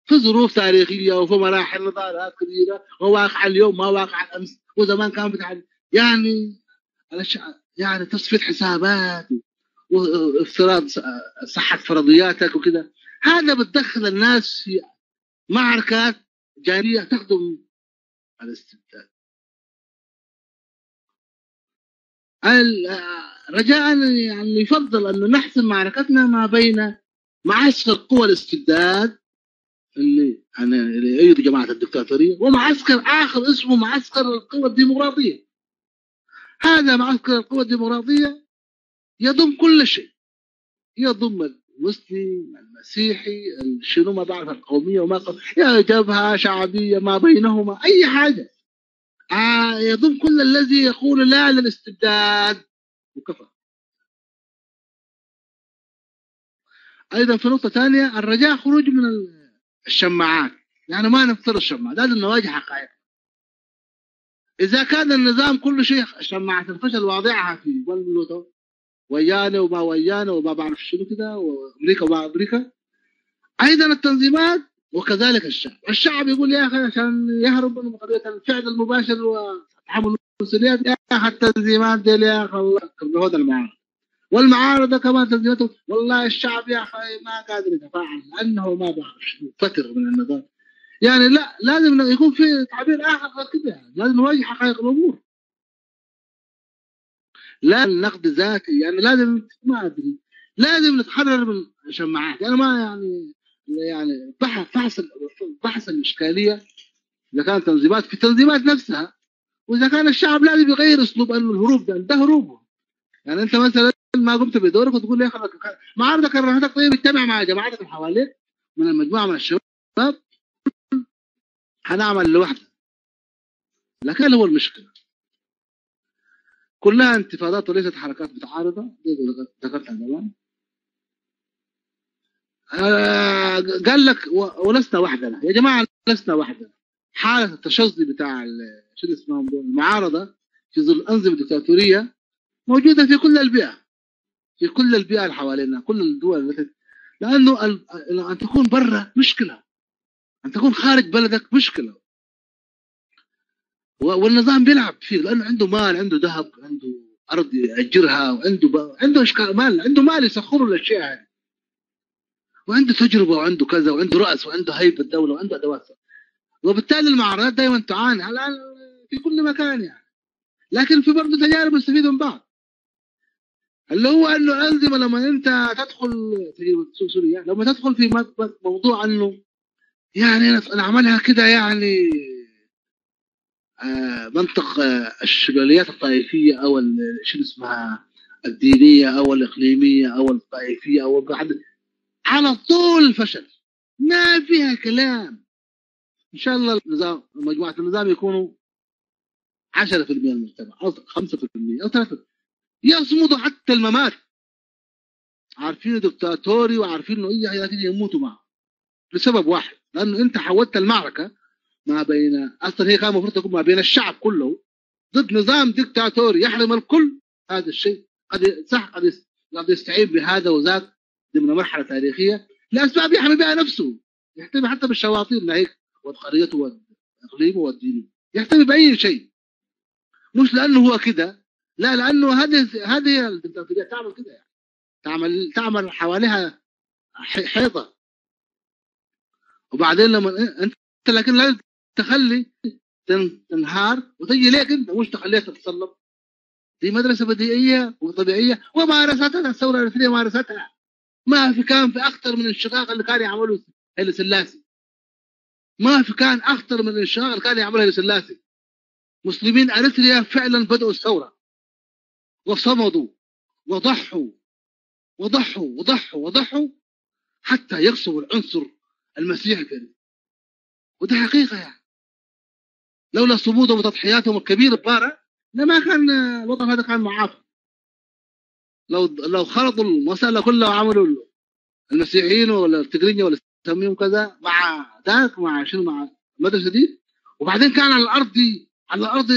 Speaker 1: في ظروف تاريخية وفي مراحل نضالات كبيرة، وواقع اليوم ما واقع الأمس، وزمان كان بتاع يعني يعني تصفية حسابات وافتراض صحة فرضياتك وكذا. هذا بتدخل الناس في معركات جانبية تخدم الاستبداد. رجاء يعني يفضل أنه نحسم معركتنا ما بين معسكر قوى الاستبداد اللي يعني اللي يؤيد جماعة الدكتاتورية، ومعسكر آخر اسمه معسكر القوى الديمقراطية. هذا معسكر القوى الديمقراطية يضم كل شيء، يضم المسلم، المسيحي، شنو ما بعرف، القومية وما يا جبهة شعبية، ما بينهما أي حاجة. يضم كل الذي يقول لا للاستبداد وكفى. أيضا في نقطة ثانية، الرجاء خروج من الشماعات، يعني ما نفترض الشماعات، لازم نواجه حقائق. إذا كان النظام كل شيء شماعة الفشل واضعها في ويانا وما ويانا وما بعرف شنو كده، وأمريكا وما أمريكا، أيضا التنظيمات وكذلك الشعب. الشعب يقول يا أخي عشان يهرب من قضية الفعل المباشر وتحمل المسؤوليات، يا أخي التنظيمات دي يا أخي الله هذا المعارضة، والمعارضة كمان تنظيماته، والله الشعب يا أخي ما قادر يتفاعل لأنه ما بعرف شنو فتر من النظام. يعني لا، لازم يكون في تعبير آخر غير كده، يعني لازم نواجه حقائق الأمور، لا النقد ذاتي، يعني لازم ما أدري، لازم نتحرر من شماعات. أنا ما يعني بحث الإشكالية إذا كانت تنظيمات في التنظيمات نفسها، وإذا كان الشعب لازم يغير أسلوب أنه الهروب ده هروبه. يعني أنت مثلا ما قمت بدورك وتقول يا أخي معارضة كرهتك، طيب اجتمع مع جماعتك اللي حواليك من المجموعة من الشباب، هنعمل لوحده. لكن هو المشكلة كلها انتفاضات وليست حركات متعارضة، ذكرتها زمان. قال لك ولسنا وحدنا يا جماعة، لسنا وحدنا. حالة التشظي بتاع شو اسمهم المعارضة في ظل الأنظمة الدكتاتورية موجودة في كل البيئة، في كل البيئة اللي حوالينا، كل الدول التي، لأنه أن تكون برا مشكلة، أن تكون خارج بلدك مشكلة، والنظام بيلعب فيه لأنه عنده مال، عنده ذهب، عنده أرض يأجرها، وعنده عنده إشكال مال، عنده مال يسخره للأشياء هذه، وعنده تجربة، وعنده كذا، وعنده رأس، وعنده هيبة دولة، وعنده أدوات. وبالتالي المعارضات دائما تعاني الآن في كل مكان يعني. لكن في برضه تجارب نستفيد من بعض، اللي هو انه انظمة لما انت تدخل تجربه سوريا، لما تدخل في موضوع انه يعني انا اعملها كده، يعني منطق الشلاليات الطائفية او شنو اسمها الدينية او الاقليمية او الطائفية او على طول فشل، ما فيها كلام. ان شاء الله النظام، مجموعة النظام يكونوا 10% من المجتمع او 5% او 3، يصمدوا حتى الممات. عارفين دكتاتوري وعارفين انه اي لكن يموتوا معه لسبب واحد، لانه انت حولت المعركة ما بين، اصلا هي كان المفروض تكون ما بين الشعب كله ضد نظام دكتاتوري يحرم الكل. هذا الشيء قد صح قد يستعين بهذا وذاك ضمن مرحلة تاريخية لاسباب يحمي بها نفسه، يحتمي حتى بالشواطئ هيك وقريته واقليمه ودينه، يحتمي باي شيء، مش لانه هو كده، لا لانه هذه الدكتاتورية تعمل كده، يعني تعمل حواليها حيطة. وبعدين لما انت لكن لازم تخلي تنهار وتجي ليك انت، مش تخليها تتصلب. دي مدرسه بديهية وطبيعيه ومارستها الثورة الاريتريه، مارستها. ما في كان في اخطر من الانشقاق اللي كان يعمله هيلي سلاسي، ما في كان اخطر من الانشقاق اللي كان يعمله هيلي سلاسي. مسلمين اريتريا فعلا بدأوا الثورة وصمدوا وضحوا وضحوا وضحوا وضحوا حتى يقصوا العنصر المسيحي في اريتريا، وده حقيقة يعني. لولا صمودهم وتضحياتهم الكبيرة البارة لما كان الوطن هذا كان معافى. لو خلطوا المسألة كلها وعملوا المسيحيين ولا التجرينيا ولا يسميهم كذا مع ذاك مع شنو مع المدرسة دي، وبعدين كان على الأرض دي، على الأرض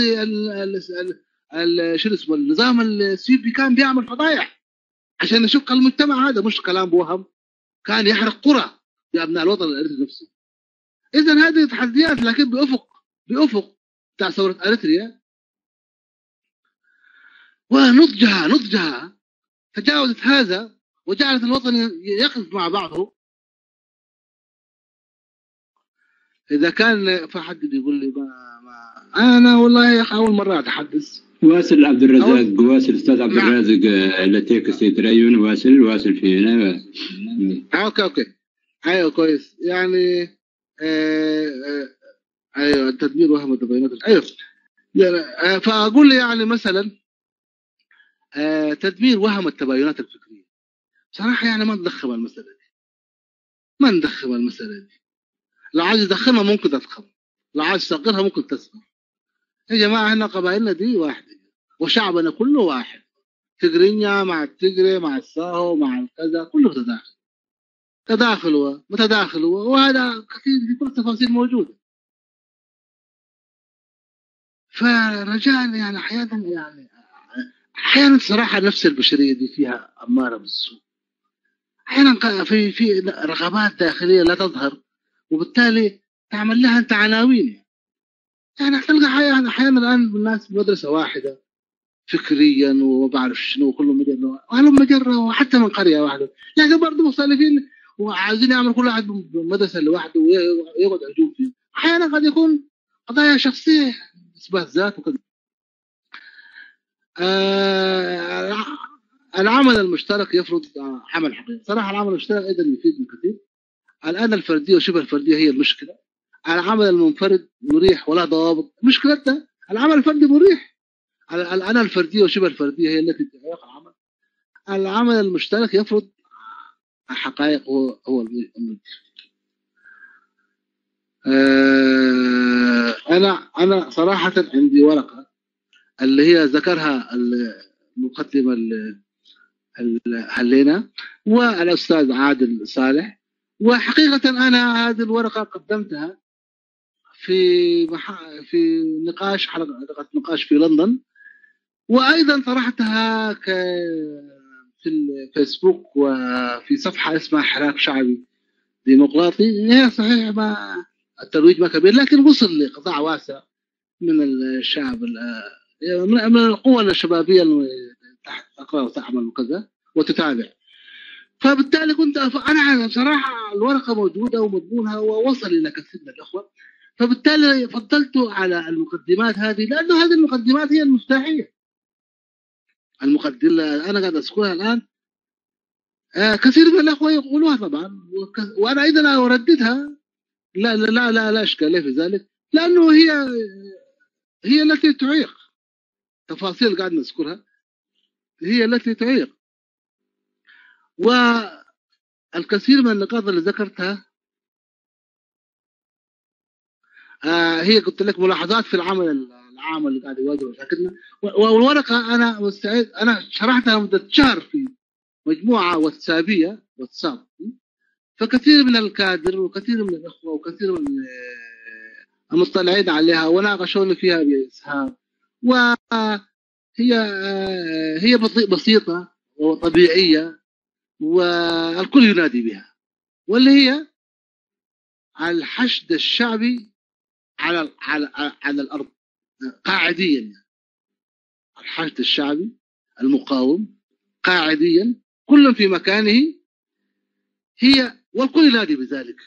Speaker 1: شنو اسمه النظام السيبي كان بيعمل فضايح عشان يشق المجتمع هذا، مش كلام بوهم، كان يحرق قرى بأبناء الوطن الأريتري نفسه. إذا هذه تحديات، لكن بأفق بتاع ثورة أريتريا ونضجها تجاوزت هذا وجعلت الوطن يقف مع بعضه. إذا كان في حد بيقول لي ما أنا والله أول مرة أتحدث.
Speaker 2: واصل عبد الرزاق، واصل أستاذ عبد الرازق لتيك سيتريون، واصل فينا.
Speaker 1: okay أيوه كويس يعني. أيوه التدمير وهم التباينات. أيوه يعني فأقول يعني مثلا تدمير وهم التباينات الفكرية. بصراحة يعني ما ندخل المسألة دي، ما ندخل المسألة دي. لو عايز تدخلها ممكن تدخل، لو عايز تصغرها ممكن تصغر. يا جماعة احنا قبائلنا دي واحدة وشعبنا كله واحد، تجرينيا مع التجري مع الساهو مع الكذا كله تداخل تداخل ومتداخل، وهذا كثير في كل التفاصيل موجودة. فرجاء يعني أحيانا يعني أحيانا صراحة نفس البشرية دي فيها أمارة بالسوء، أحيانا في رغبات داخلية لا تظهر، وبالتالي تعمل لها أنت عناوين. يعني تلقى أحيانا الآن الناس بمدرسة واحدة فكريا وما بعرف شنو كلهم مجرة وهلم مجرة، وحتى من قرية واحدة، لكن برضه مختلفين وعايزين يعمل كل واحد بمدرسة لوحده ويقعد هجوم فيه. أحيانا قد يكون قضايا شخصية إثبات ذات وكذا. العمل المشترك يفرض عمل حقيقي. صراحة العمل المشترك أيضا يفيدنا كثير. الأنا الفردية وشبه الفردية هي المشكلة. العمل المنفرد مريح ولا ضوابط، مشكلتنا العمل الفردي مريح. الأنا الفردية وشبه الفردية هي التي تعيق العمل. العمل المشترك يفرض حقائق هو المنتج. أنا صراحة عندي ورقة اللي هي ذكرها المقدمة هلينا والأستاذ عادل صالح، وحقيقة أنا هذه الورقة قدمتها في نقاش، حلقة نقاش في لندن، وأيضا طرحتها في الفيسبوك وفي صفحة اسمها حراك شعبي ديمقراطي. هي صحيح ما الترويج ما كبير، لكن وصل لقطاع واسع من الشعب، من القوى الشبابية اللي تقرأ وتعمل وكذا وتتابع. فبالتالي كنت أنا بصراحة الورقة موجودة ومضمونها ووصل إلى كثير من الأخوة، فبالتالي فضلت على المقدمات هذه، لأنه هذه المقدمات هي المفتاحية. المقدمة أنا قاعد أذكرها الآن كثير من الأخوة يقولوها طبعا، وأنا أيضا أرددها، لا لا لا لا إشكال في ذلك، لأنه هي التي تعيق. تفاصيل قاعد نذكرها هي التي تعيق. والكثير من النقاط اللي ذكرتها هي قلت لك ملاحظات في العمل العام اللي قاعد يواجهه مشاكلنا. والورقة انا مستعد، انا شرحتها مده شهر في مجموعة واتسابيه واتساب، فكثير من الكادر وكثير من الاخوة وكثير من المطلعين عليها وناقشوني فيها باسهاب، وهي هي بسيطة وطبيعيه والكل ينادي بها، واللي هي الحشد الشعبي على على على الارض قاعديا، الحشد الشعبي المقاوم قاعديا كل في مكانه، هي والكل ينادي بذلك،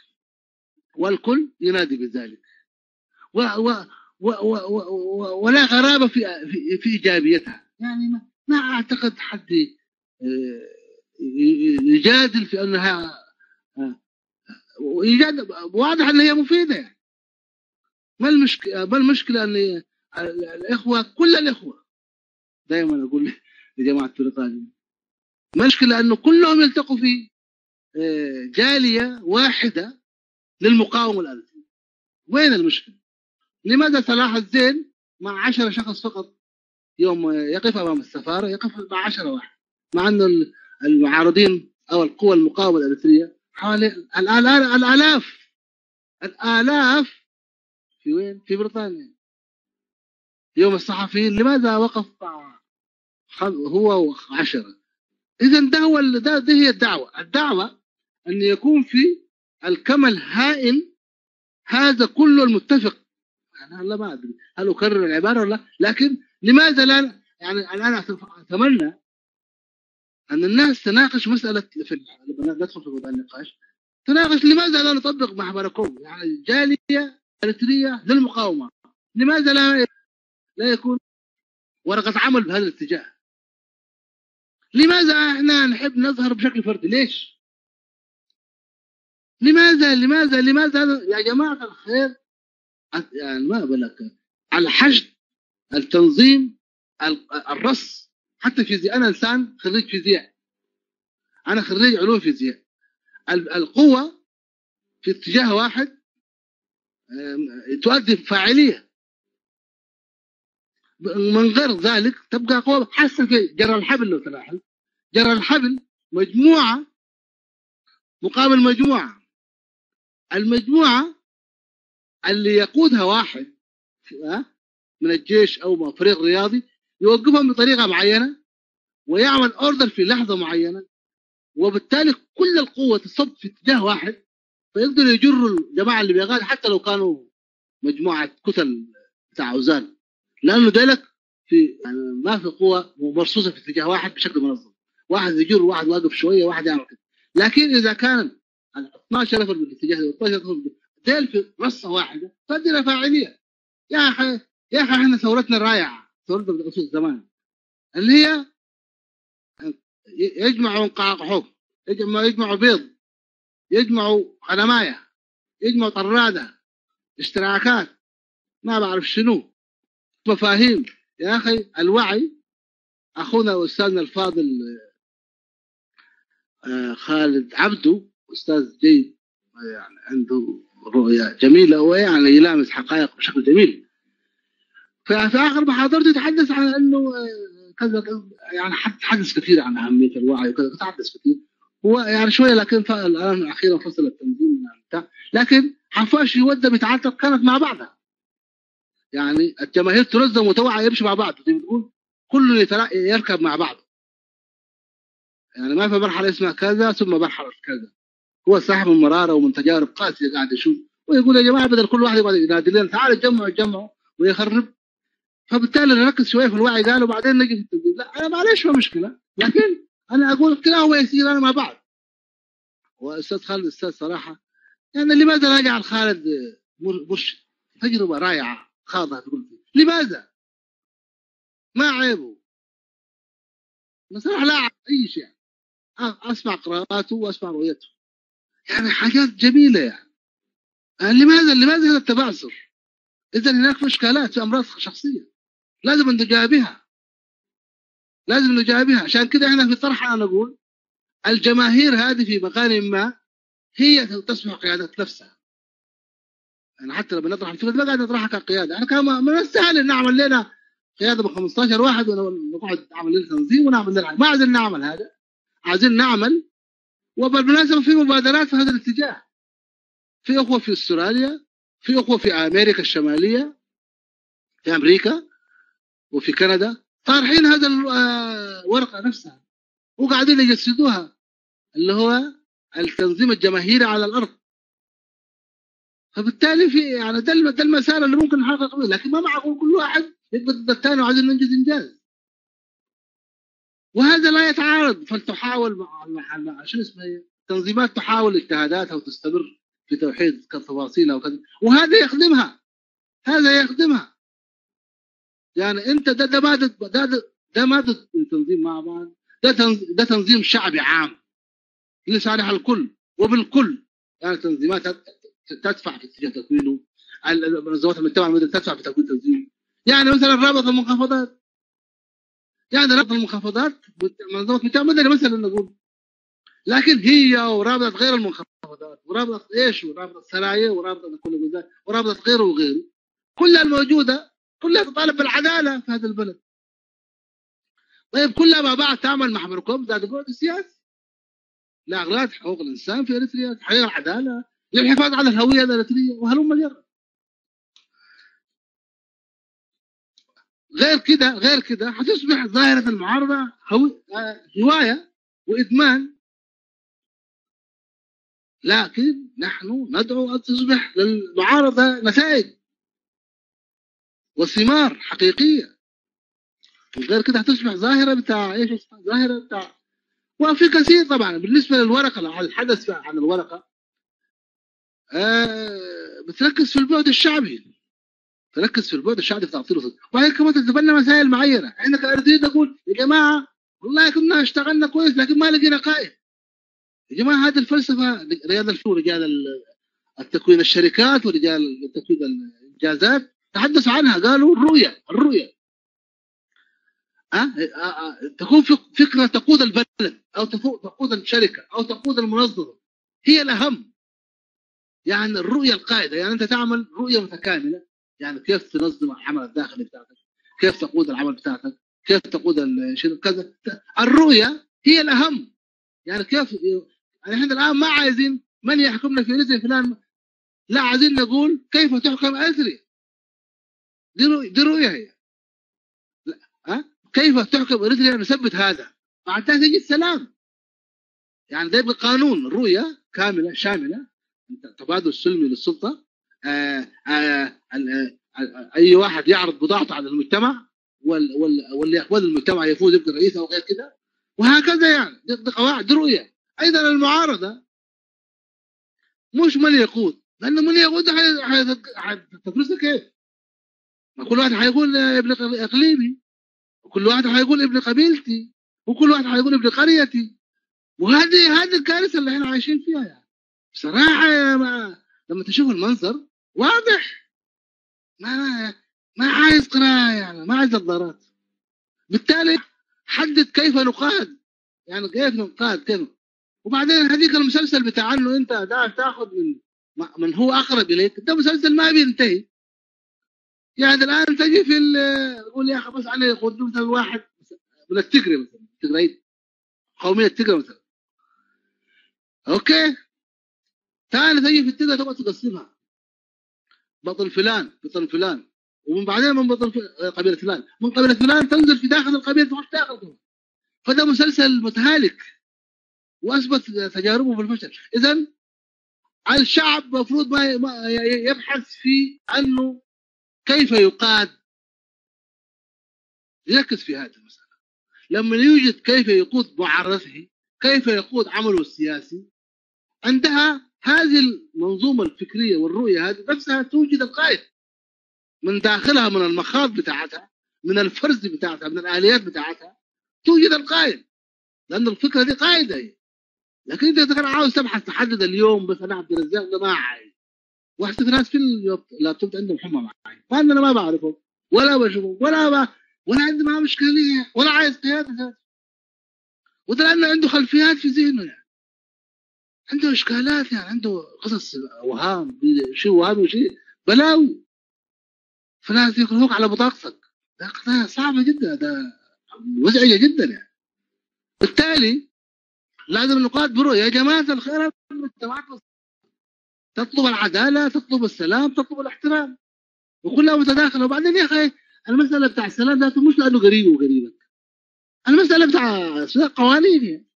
Speaker 1: والكل ينادي بذلك، و و و و و ولا غرابه في في ايجابيتها. يعني ما اعتقد حد يجادل في انها يجادل، واضح ان هي مفيدة. يعني ما المشكلة، ما المشكلة ان الاخوة، كل الاخوة دائما اقول لجماعة بريطانيا، ما المشكلة انه كلهم يلتقوا في جالية واحدة للمقاومة الارضية. وين المشكلة؟ لماذا صلاح الزين مع 10 شخص فقط يوم يقف امام السفارة يقف مع 10 واحد، مع انه المعارضين او القوى المقاومة الاريتريه حوالي الالاف، الالاف في وين؟ في بريطانيا. يوم الصحفيين لماذا وقف مع هو و10؟ اذا ده هو ده هي الدعوة، الدعوة ان يكون في الكم الهائل هذا كله المتفق. انا لا ما ادري هل اكرر العبارة ولا لا، لكن لماذا لا؟ يعني انا اتمنى ان الناس تناقش مسالة في لما ندخل في موضوع النقاش، تناقش لماذا لا نطبق محبركم، يعني جالية اريتريه للمقاومة، لماذا لا يكون ورقة عمل بهذا الاتجاه؟ لماذا احنا نحب نظهر بشكل فردي؟ ليش؟ لماذا لماذا لماذا يا جماعة الخير؟ يعني ما بالك الحشد، التنظيم، الرص، حتى فيزياء. انا انسان خريج فيزياء، انا خريج علوم فيزياء. القوة في اتجاه واحد تؤدي فاعلية، من غير ذلك تبقى قوة. حاسه في جر الحبل، لو تلاحظ جر الحبل مجموعة مقابل مجموعة، المجموعة اللي يقودها واحد من الجيش او فريق رياضي يوقفهم بطريقة معينة ويعمل اوردر في لحظة معينة، وبالتالي كل القوة تصب في اتجاه واحد، فيقدروا يجروا الجماعة اللي بيغادر حتى لو كانوا مجموعة كتل بتاع اوزان، لانه ذلك في يعني ما في قوة مرصوصه في اتجاه واحد بشكل منظم، واحد يجر، واحد واقف شوية، واحد يعمل كده. لكن اذا كان 12 نفر بالاتجاه ده 12 نفر ديل في رصه واحدة تؤدي الى فاعلية. يا اخي يا اخي احنا ثورتنا الرائعة، ثورتنا بالخصوص زمان، اللي هي يجمعوا قعقعوك، يجمعوا بيض، يجمعوا قنمايه، يجمعوا طراده، اشتراكات، ما بعرف شنو، مفاهيم. يا اخي الوعي، اخونا واستاذنا الفاضل خالد عبده، استاذ جيد، يعني عنده رؤية جميلة ويعني يلامس حقائق بشكل جميل. ففي اخر محاضرته يتحدث عن انه كذا، يعني تحدث كثير عن اهمية الوعي وكذا، تحدث كثير هو يعني شوية، لكن الان اخيرا فصل التنظيم من بتاع، لكن حفاش يودى بيتعاطف كانت مع بعضها، يعني الجماهير تنظم وتوعى يمشي مع بعض، زي ما تقول كله يركب مع بعضه، يعني ما في مرحلة اسمها كذا ثم مرحلة كذا. هو صاحب المرارة ومن تجارب قاسية قاعد يشوف ويقول يا جماعة بدل كل واحد يقعد ينادي لنا تعالوا اتجمعوا اتجمعوا ويخرب، فبالتالي نركز شوية في الوعي قالوا وبعدين نجي في التنظيم. لا انا معلش ما مشكلة، لكن انا اقول كلاهما يسيران مع بعض. واستاذ خالد استاذ صراحة، يعني لماذا لا يجعل خالد مرشد؟ تجربه رائعة خاضها تقول لماذا؟ ما عيبه بصراحة، لا اي شيء، اسمع قراءاته واسمع رؤيته، يعني حاجات جميلة. يعني لماذا هذا التبعثر؟ اذا هناك في اشكالات، في امراض شخصية لازم نجابهها، لازم نجابهها. عشان كده احنا في طرحنا نقول الجماهير هذه في مكان ما هي تصبح قيادة نفسها. انا حتى لما نطرح الفكرة ما قاعد نطرحها كقياده، احنا كان من السهل ان نعمل لنا قيادة ب 15 واحد ونقعد نعمل لنا تنظيم ونعمل لنا، ما عايزين نعمل هذا، عايزين نعمل. وبالمناسبة في مبادرات في هذا الاتجاه، في اخوه في استراليا، في اخوه في امريكا الشمالية، في امريكا وفي كندا، طارحين هذا الورقة نفسها وقاعدين يجسدوها، اللي هو التنظيم الجماهيري على الارض. فبالتالي في يعني ده المسار اللي ممكن نحقق به، لكن ما معقول كل واحد يقبض ضد الثاني وعايزين ننجز انجاز، وهذا لا يتعارض. فلتحاول مع شو اسمه التنظيمات تحاول اجتهاداتها وتستمر في توحيد تفاصيلها وكذا، وهذا يخدمها، هذا يخدمها. يعني انت ده ما ده ما تنظيم مع بعض، ده تنظيم شعبي عام لصالح الكل وبالكل. يعني تنظيمات تدفع في اتجاه تكوينه، منظمات المجتمع المدني تدفع في تكوين تنظيم. يعني مثلا رابطه المنخفضات، يعني رابطه المنخفضات منظمة المجتمع المدني مثلا نقول، لكن هي ورابطه غير المنخفضات ورابطه ايش ورابطه سرايا ورابطه كل ورابطه غيره وغيره، كلها الموجودة كلها تطالب بالعدالة في هذا البلد. طيب كلها مع بعض تعمل مع مركب ذات البعد السياسي لاغراض حقوق الانسان في اريتريا، تحقيق العدالة، للحفاظ على الهوية الاريتريه وهلم جرا. غير كده، غير كده حتصبح ظاهره المعارضة هواية وادمان. لكن نحن ندعو ان تصبح للمعارضه نتائج وثمار حقيقية، وغير كده هتصبح ظاهره بتاع ايش، ظاهره بتاع. وفي كثير طبعا بالنسبة للورقه، الحدث عن الورقة بتركز في البعد الشعبي، تركز في البعد الشعبي في تعطيله صدق. وبعدين كمان تتبنى مسائل معينة. احنا كارضيين نقول يا جماعة والله كنا اشتغلنا كويس لكن ما لقينا قائد. يا جماعة هذه الفلسفة، رياض الفور، رجال التكوين الشركات ورجال تكوين الانجازات تحدثوا عنها، قالوا الرؤية، الرؤية تكون فكرة تقود البلد او تقود الشركة او تقود المنظمة، هي الاهم. يعني الرؤية القائده، يعني انت تعمل رؤية متكاملة، يعني كيف تنظم العمل الداخلي بتاعتك، كيف تقود العمل بتاعتك، كيف تقود كذا. الرؤية هي الاهم. يعني كيف، يعني احنا الان ما عايزين من يحكمنا في اريتريا فلان، لا، عايزين نقول كيف تحكم اريتريا. دي رؤية هي. لا كيف تحكم اريتريا، نثبت هذا، بعدها تيجي السلام. يعني ده يبقى قانون، رؤية كاملة شاملة، تبادل سلمي للسلطة، اي واحد يعرض بضاعته على المجتمع واللي يقبل المجتمع يفوز يبقى رئيس او غير كده، وهكذا. يعني دي قواعد، دي رؤية. ايضا المعارضة مش من يقود، لانه من يقود حتفرسها كيف؟ ما كل واحد حيقول ابن اقليمي، وكل واحد حيقول ابن قبيلتي، وكل واحد حيقول ابن قريتي، وهذه الكارثة اللي احنا عايشين فيها. يعني بصراحة لما تشوف المنظر واضح، ما عايز قراءة، يعني ما عايز نظارات. بالتالي حدد كيف نقاد، يعني كيف نقاد كيف. وبعدين هذيك المسلسل بتاع انه انت تاخذ من هو اقرب اليك، ده مسلسل ما بينتهي. يعني الان تجي في تقول يا اخي بس انا يقود مثلا واحد من التجري مثلا، التجري قومية التجري مثلا، okay، ثاني تجي في التجري تقعد تقسمها بطل فلان بطل فلان، ومن بعدين من بطل قبيلة فلان، من قبيلة فلان تنزل في داخل القبيلة تروح داخل. فده مسلسل متهالك واثبت تجاربه في الفشل. اذا الشعب المفروض ما يبحث في انه كيف يقاد، يركز في هذه المسألة. لما يوجد كيف يقود معارضته، كيف يقود عمله السياسي، عندها هذه المنظومة الفكرية والرؤية هذه نفسها توجد القائد من داخلها، من المخاض بتاعتها، من الفرز بتاعتها، من الآليات بتاعتها، توجد القائد، لأن الفكرة دي قائدة هي. لكن أنت إذا كان عاوز تبحث تحدد اليوم بس أنا عبد الرزاق ده ما عايز، واحد في ناس في اللابتوب عندهم حمى معي، ما انا ما بعرفهم ولا بشوفهم ولا عندي معاه مشكلة ولا عايز قيادة ذاته. وده لانه عنده خلفيات في ذهنه يعني، عنده اشكالات يعني، عنده قصص اوهام، شيء وهمي وشيء بلاوي. فناس يكرهوك على بطاقتك، ده قضايا صعبة جدا، ده مزعجة جدا يعني. بالتالي لازم النقاط برؤية يا جماعة الخير، المجتمعات تطلب العدالة، تطلب السلام، تطلب الاحترام، وكلها متداخلة. وبعدين يا اخي المسالة بتاع السلام ذاته مش لانه قريب وقريبك، المسالة بتاع قوانين يعني.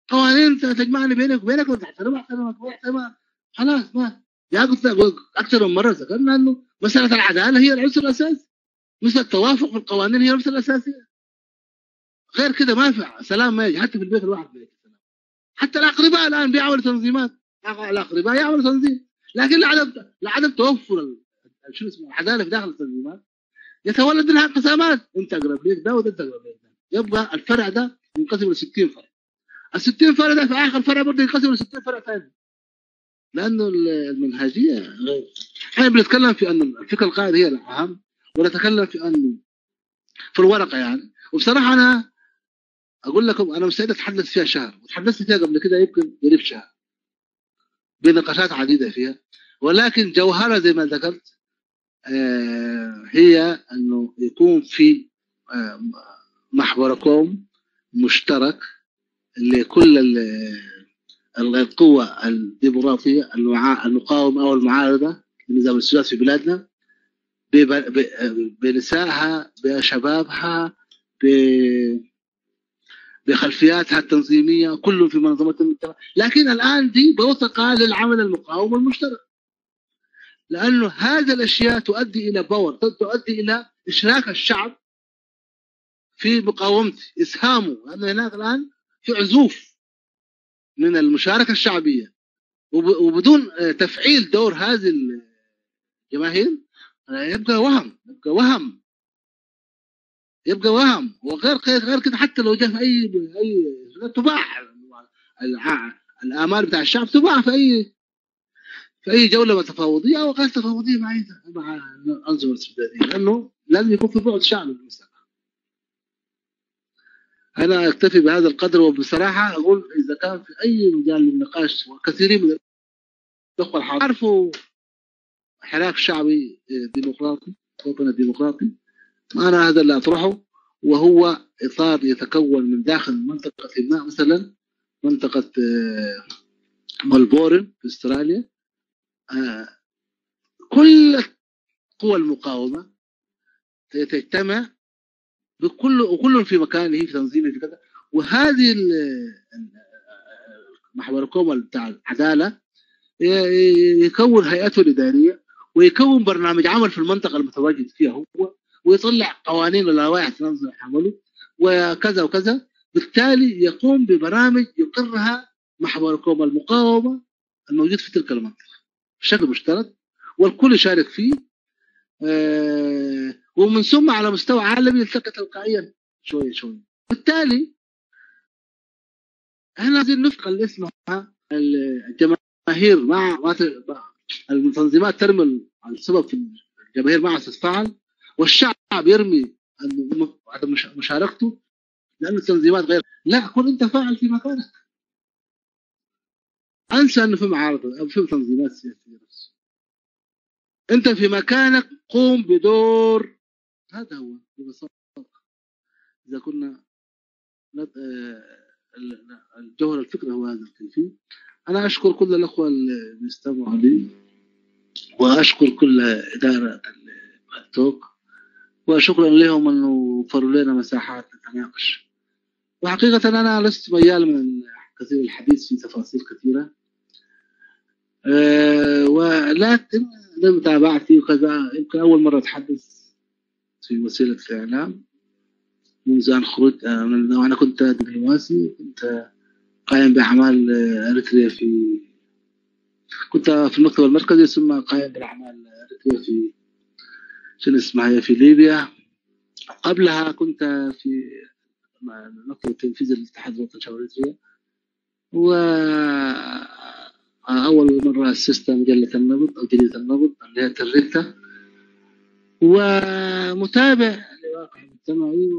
Speaker 1: قوانين تجمعني بينك وبينك وتحترمها احترمك واحترمها خلاص. ما يا قلت اكثر من مرة ذكرنا انه مسالة العدالة هي العنصر الاساسي، مسالة التوافق في القوانين هي العنصر الاساسي. غير كده ما في سلام، ما يجي حتى في البيت الواحد ما يجي سلام. حتى الاقرباء الان بيعملوا تنظيمات، الاقرباء يعملوا تنظيم، لكن لعدم توفر شو اسمه العدالة في داخل التنظيمات يتولد منها انقسامات، انت اقرب ليك ده وده انت اقرب ليك ده، يبقى الفرع ده ينقسم ل 60 فرع، ال 60 فرع ده في اخر فرع برضه ينقسم ل 60 فرع ثاني، لانه المنهجية غير. احنا بنتكلم في ان الفكرة القائده هي الاهم، ونتكلم في انه في الورقة يعني. وبصراحة انا اقول لكم انا مستعد اتحدث فيها شهر، وتحدثت فيها قبل كده يمكن قريب شهر بنقاشات عديدة فيها، ولكن جوهرها زي ما ذكرت هي انه يكون في محوركم مشترك لكل القوى الديمقراطية المقاومة او المعارضة للنظام السياسي في بلادنا، بنسائها، بشبابها، بخلفياتها التنظيمية، كله في منظمة المجتمع. لكن الان دي بوثقه للعمل المقاوم المشترك، لانه هذه الاشياء تؤدي الى باور، تؤدي الى اشراك الشعب في مقاومته، اسهامه، لانه هناك الان في عزوف من المشاركة الشعبية، وبدون تفعيل دور هذه الجماهير يبقى وهم، يبقى وهم، يبقى وهم. وغير غير كده حتى لو جاء في اي تباع الامال بتاع الشعب، تباع في اي جولة تفاوضيه او غير تفاوضيه مع الانظمة الاستبدادية، لانه لازم يكون في بعد شعبي بالمستقبل. انا اكتفي بهذا القدر، وبصراحة اقول اذا كان في اي مجال للنقاش، وكثيرين من الاخوة الحاضرين عرفوا حراك شعبي ديمقراطي، وطني ديمقراطي، انا هذا اللي اطرحه، وهو اطار يتكون من داخل منطقة ما، مثلا منطقة ملبورن في استراليا، كل قوى المقاومة تجتمع بكل، وكل في مكانه في تنظيمه في كذا. وهذه محور بتاع العدالة يكون هيئته الادارية، ويكون برنامج عمل في المنطقة المتواجد فيها هو، ويطلع قوانين ولوائح تنظم عمله وكذا وكذا. بالتالي يقوم ببرامج يقرها محور المقاومة الموجود في تلك المنطقة بشكل مشترك، والكل يشارك فيه، ومن ثم على مستوى عالمي يلتقي تلقائيا شوية شوية. بالتالي احنا عايزين نفق اللي اسمها الجماهير مع التنظيمات ترمي السبب في الجماهير مع تتفاعل، والشعب يرمي عدم مشاركته لأن التنظيمات غير. لا، كن انت فاعل في مكانك. انسى انه في معارضة او في تنظيمات سياسية، بس انت في مكانك قوم بدور. هذا هو ببساطة. اذا كنا الجوهر الفكرة هو هذا الكيفية. انا اشكر كل الاخوة اللي بيستمعوا لي، واشكر كل ادارة التوك، وشكرا لهم انه وفروا لنا مساحات نتناقش. وحقيقة انا لست ميال من كثير الحديث في تفاصيل كثيرة، ولكن لمتابعتي وكذا، يمكن اول مرة اتحدث في وسيلة الاعلام منذ ان خرجت وانا كنت دبلوماسي، كنت قائم باعمال اريتريا في، كنت في المكتب المركزي، ثم قائم بالاعمال اريتريا في شنو اسمها في ليبيا. قبلها كنت في المكتب التنفيذي للاتحاد الوطني الشعبي الاريتري، أول مرة أسست مجلة النبض أو جريدة النبض اللي هي تريتا، ومتابع لواقع مجتمعي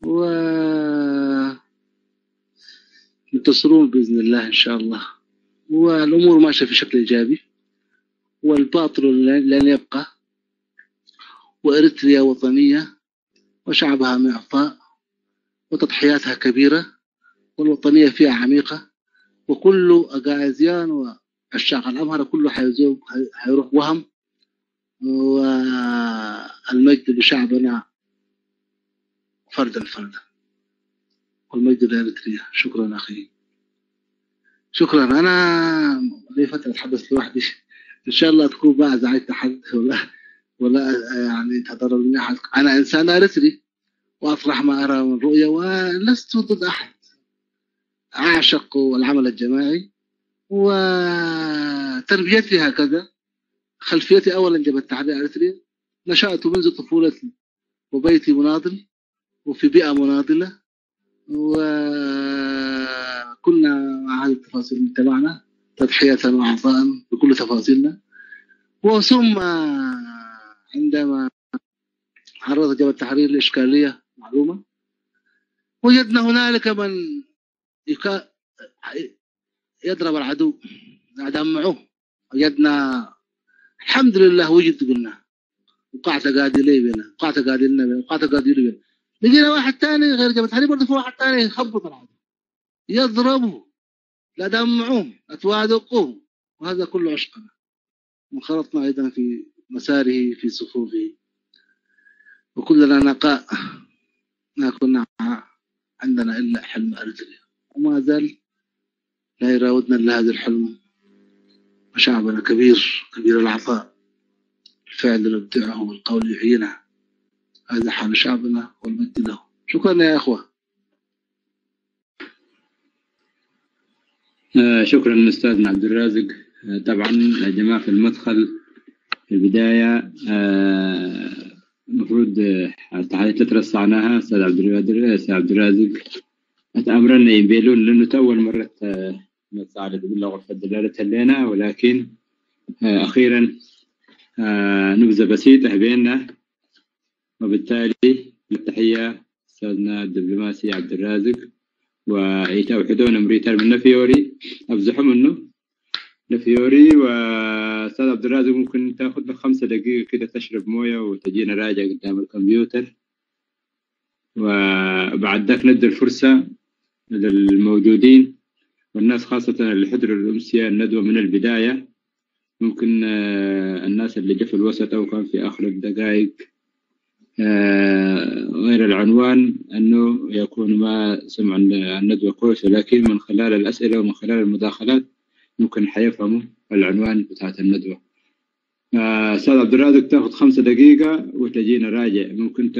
Speaker 1: و منتصرون بإذن الله إن شاء الله، والأمور ماشية في شكل إيجابي، والباطل لن يبقى، وإريتريا وطنية وشعبها معطاء وتضحياتها كبيرة والوطنية فيها عميقة، وكل أجازيان وعشاق الأمهرة كله حيروح وهم، والمجد لشعبنا فردا فردا، والمجد لإريتريا. شكرا أخي، شكرا. أنا لي فترة أتحدث لوحدي، إن شاء الله تكون ما أزعجت أحد ولا يعني تضرر مني أحد. أنا إنسان أريتري وأطرح ما أرى من رؤية ولست ضد أحد. أعشق العمل الجماعي وتربيتي هكذا. خلفيتي أولا جبهة التحرير الأريترية، نشأت منذ طفولتي وبيتي مناضل وفي بيئة مناضلة، وكنا مع هذه التفاصيل مجتمعنا تضحية وعطاء بكل تفاصيلنا. وثم عندما عرضت جبهة التحرير لإشكالية معلومة، وجدنا هنالك من يضرب العدو دمعوه. وجدنا الحمد لله وجد، قلنا وقعت قادلي بنا، وقعت قادلنا بنا، وقعت قادلي بنا. لقينا واحد ثاني غير جبهة التحرير برضه، في واحد ثاني يخبط العدو، يضربه، لا دمعوه، اتوادقوه. وهذا كله عشقنا، وانخرطنا ايضا في مساره في صفوفه، وكلنا نقاء، ما كنا عندنا الا حلم اريتريا، وما زال لا يراودنا الا هذا الحلم. وشعبنا كبير، كبير العطاء، الفعل نبدعه والقول يعينه. هذا حال شعبنا والمجد له. شكرا يا أخوة.
Speaker 2: شكرا أستاذنا عبد الرازق. طبعا يا جماعة في المدخل في البداية المفروض التحيات ترصعناها أستاذ عبد الرازق أتأمرنا يبيلون، لأنه أول مرة نتصعد بالله غرفة دلالة لنا، ولكن أخيرا نبذة بسيطة بيننا، وبالتالي التحية أستاذنا الدبلوماسي عبد الرازق وإيتاوحدون مريتر من نفيوري أبزحوا منه نفيوري. وأستاذ عبد الرازق ممكن تاخذ لك 5 دقيقة كده تشرب موية وتجينا راجع قدام الكمبيوتر، وبعد ذاك ندي الفرصة للموجودين والناس خاصة اللي حضروا الأمسية الندوة من البداية. ممكن الناس اللي جا في الوسط أو كان في آخر الدقائق غير العنوان أنه يكون ما سمعوا الندوة كويس، ولكن من خلال الأسئلة ومن خلال المداخلات ممكن حيفهموا العنوان بتاعت الندوة. أستاذ عبد الرازق تاخذ 5 دقيقة وتجينا راجع، ممكن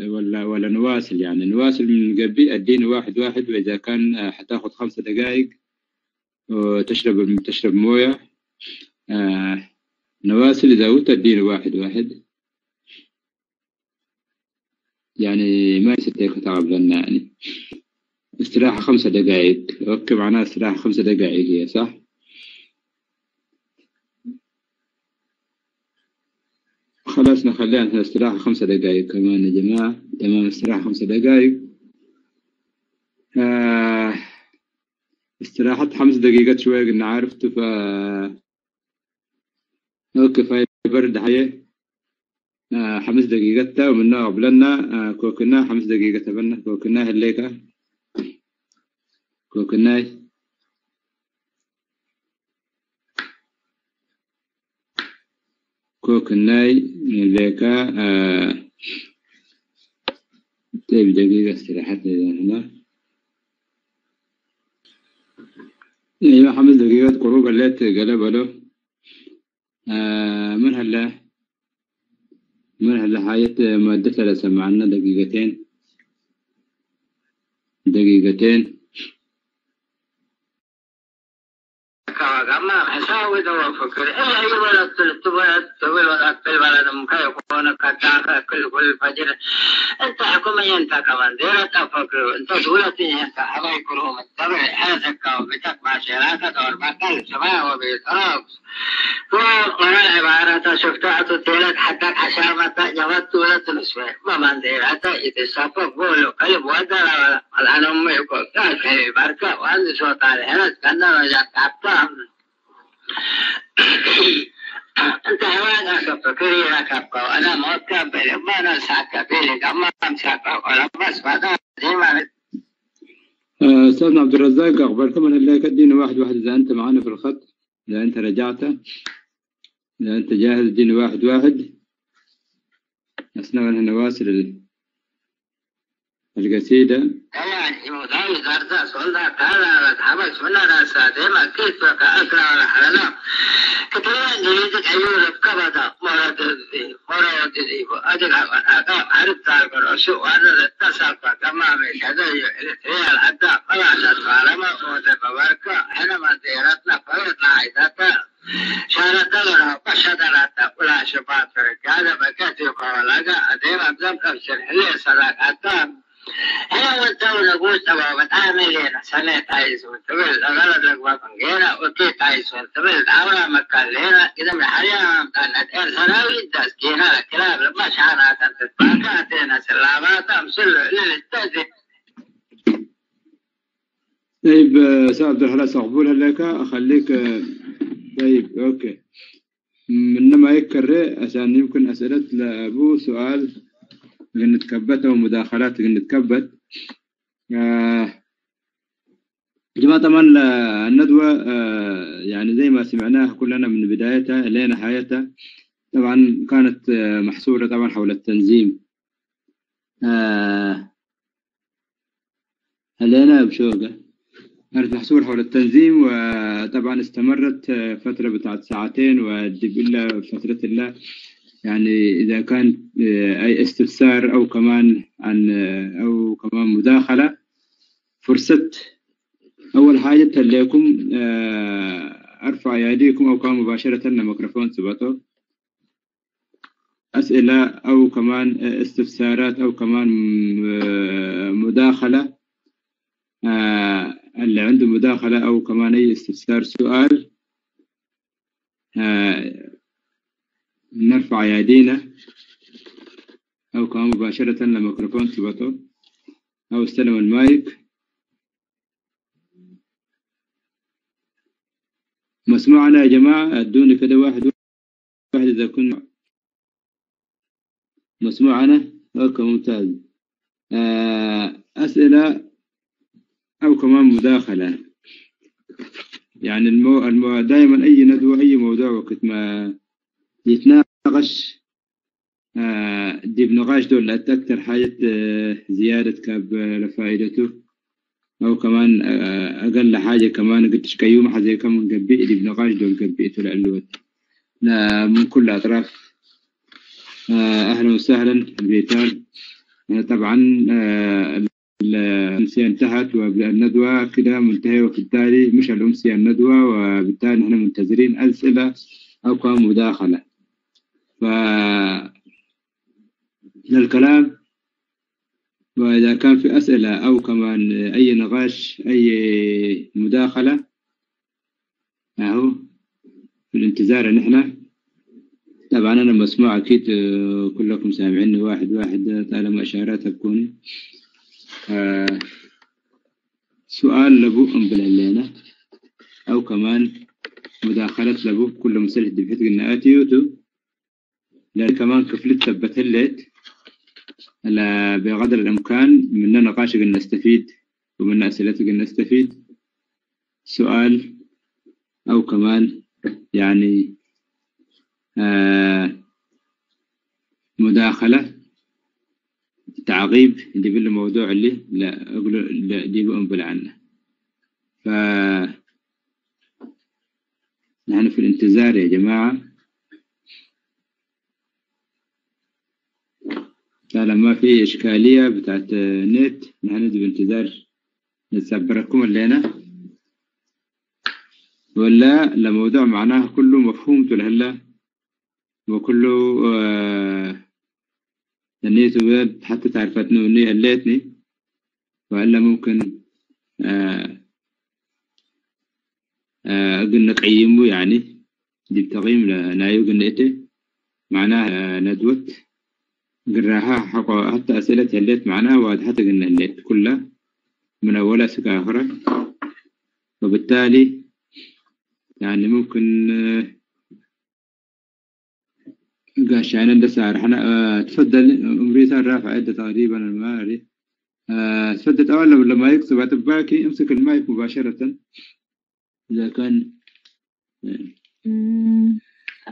Speaker 2: ولا نواصل، يعني نواصل من قبل اديني واحد واحد، وإذا كان حتاخذ 5 دقائق وتشرب موية نواصل، إذا قلت اديني واحد واحد، يعني ما يستيقظ تعب لنا، يعني استراحة 5 دقائق. أوكي، معناها استراحة 5 دقائق هي صح؟ خلاص نخليها استراحة 5 دقائق كمان يا جماعة. تمام، استراحة 5 دقائق. استراحة 5 دقيقات شوية قلنا عرفت، ف okay فاي برد حي 5 دقيقات ومنها قبلنا كوكنا 5 دقيقة تبنا كوكنا هليكا كوكنا كوكناي ليكا. طيب دقيقة استراحتنا هنا أيوة 5 دقيقات قروب الليت قلب له. من هلا حاجة مادتها لسمعنا دقيقتين دقيقتين. أستاذنا عبد الرزاق، أخباركم؟ أنا اللي اديني واحد واحد إذا أنت معانا في الخط، إذا أنت رجعت، إذا أنت جاهز اديني واحد واحد أثناء أن نواصل القصيدة. طيب أستاذ عبد الخلاص أقبولها لك، أخليك. طيب أوكي، إنما يكرر عشان يمكن أسئلة لأبو سؤال نتكبت أو مداخلات نتكبت. جماعة طبعا الندوة يعني زي ما سمعناها كلنا من بدايتها إلى نهايتها، طبعا كانت محصورة طبعا حول التنظيم. هلينا بشوقة كانت محصورة حول التنظيم، وطبعا استمرت فترة بتاعت ساعتين ودي فترة الله، يعني إذا كان أي استفسار أو كمان عن أو كمان مداخلة فرصة. أول حاجة تليكم أرفع يديكم أو كمان مباشرة الميكروفون سبته أسئلة أو كمان استفسارات أو كمان مداخلة. اللي عنده مداخلة أو كمان أي استفسار سؤال نرفع يدينا أو كمان مباشرة الميكروفون سبته أو استلم المايك. مسموعنا يا جماعة؟ ادوني كده واحد واحد إذا كنا مسموعنا. okay ممتاز. أسئلة أو كمان مداخلة. يعني دائما أي ندوة أي موضوع وقت ما يتناقش دي بنقاش دول أكثر حاجة زيادة كاب لفائدته أو كمان أقل حاجة كمان قلت شكيوم حزي كم قبي دي بنقاش دول قبيته لألوت من كل أطراف. أهلا وسهلا بيتان. طبعا الأمسية انتهت والندوة كده منتهية، وبالتالي مش الأمسية الندوة، وبالتالي نحن منتظرين أسئلة أو كمان مداخلة. ف للكلام، وإذا كان في أسئلة أو كمان أي نقاش أي مداخلة أهو في الانتظار نحن. طبعا أنا مسموع أكيد كلكم سامعيني واحد واحد طالما إشاراتها بكون. سؤال لبو أم أو كمان مداخلة لبو كل مسألة دبحت قلنا آتيوتو لأن كمان كفلت ثبت الليت بقدر الإمكان من نقاش قلنا نستفيد ومن أسئلة قلنا نستفيد. سؤال أو كمان يعني مداخلة تعقيب اللي بالموضوع اللي لا أقول لا دي بأنبل عنه. ف نحن في الانتظار يا جماعة. طالما في إشكالية بتاعت نت نحن بانتظار نتسبركم الليلة. ولا الموضوع معناه كله مفهوم هلا وكله نيته حتى تعرفتني اني هليتني، ولا ممكن قلنا قيمه يعني دي بتقييم نايو قلنا إيه معناها ندوة قراها حتى أسئلة هليت معناها وحتى قلنا هليت كلها من أولها سكة آخرها، وبالتالي يعني ممكن عشان لسه رحنا. تفضل أمريكا رافع عدة تقريبا ما أعرف. تفضل أول لما يكتب أتباكي امسك المايك مباشرة إذا كان.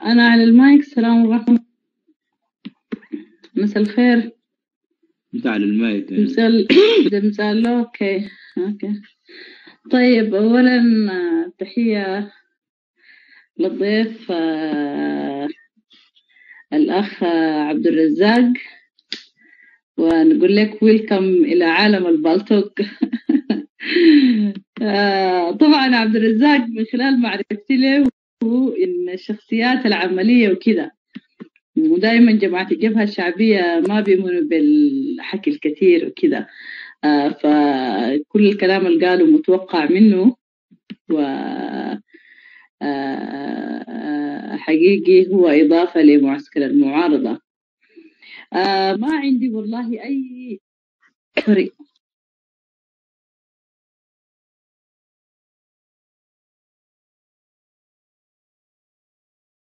Speaker 3: أنا على المايك. السلام ورحمة، مساء الخير.
Speaker 2: أنت على المايك يعني.
Speaker 3: مساء مساء. okay okay طيب، أولا تحية للضيف الأخ عبد الرزاق، ونقول لك welcome إلى عالم البالتوك. طبعا عبد الرزاق من خلال معرفتي له إن الشخصيات العملية وكذا، ودائما جماعة الجبهة الشعبية ما بيؤمنوا بالحكي الكثير وكذا، فكل الكلام اللي قاله متوقع منه، و حقيقي هو إضافة لمعسكر المعارضة. ما عندي والله أي sorry.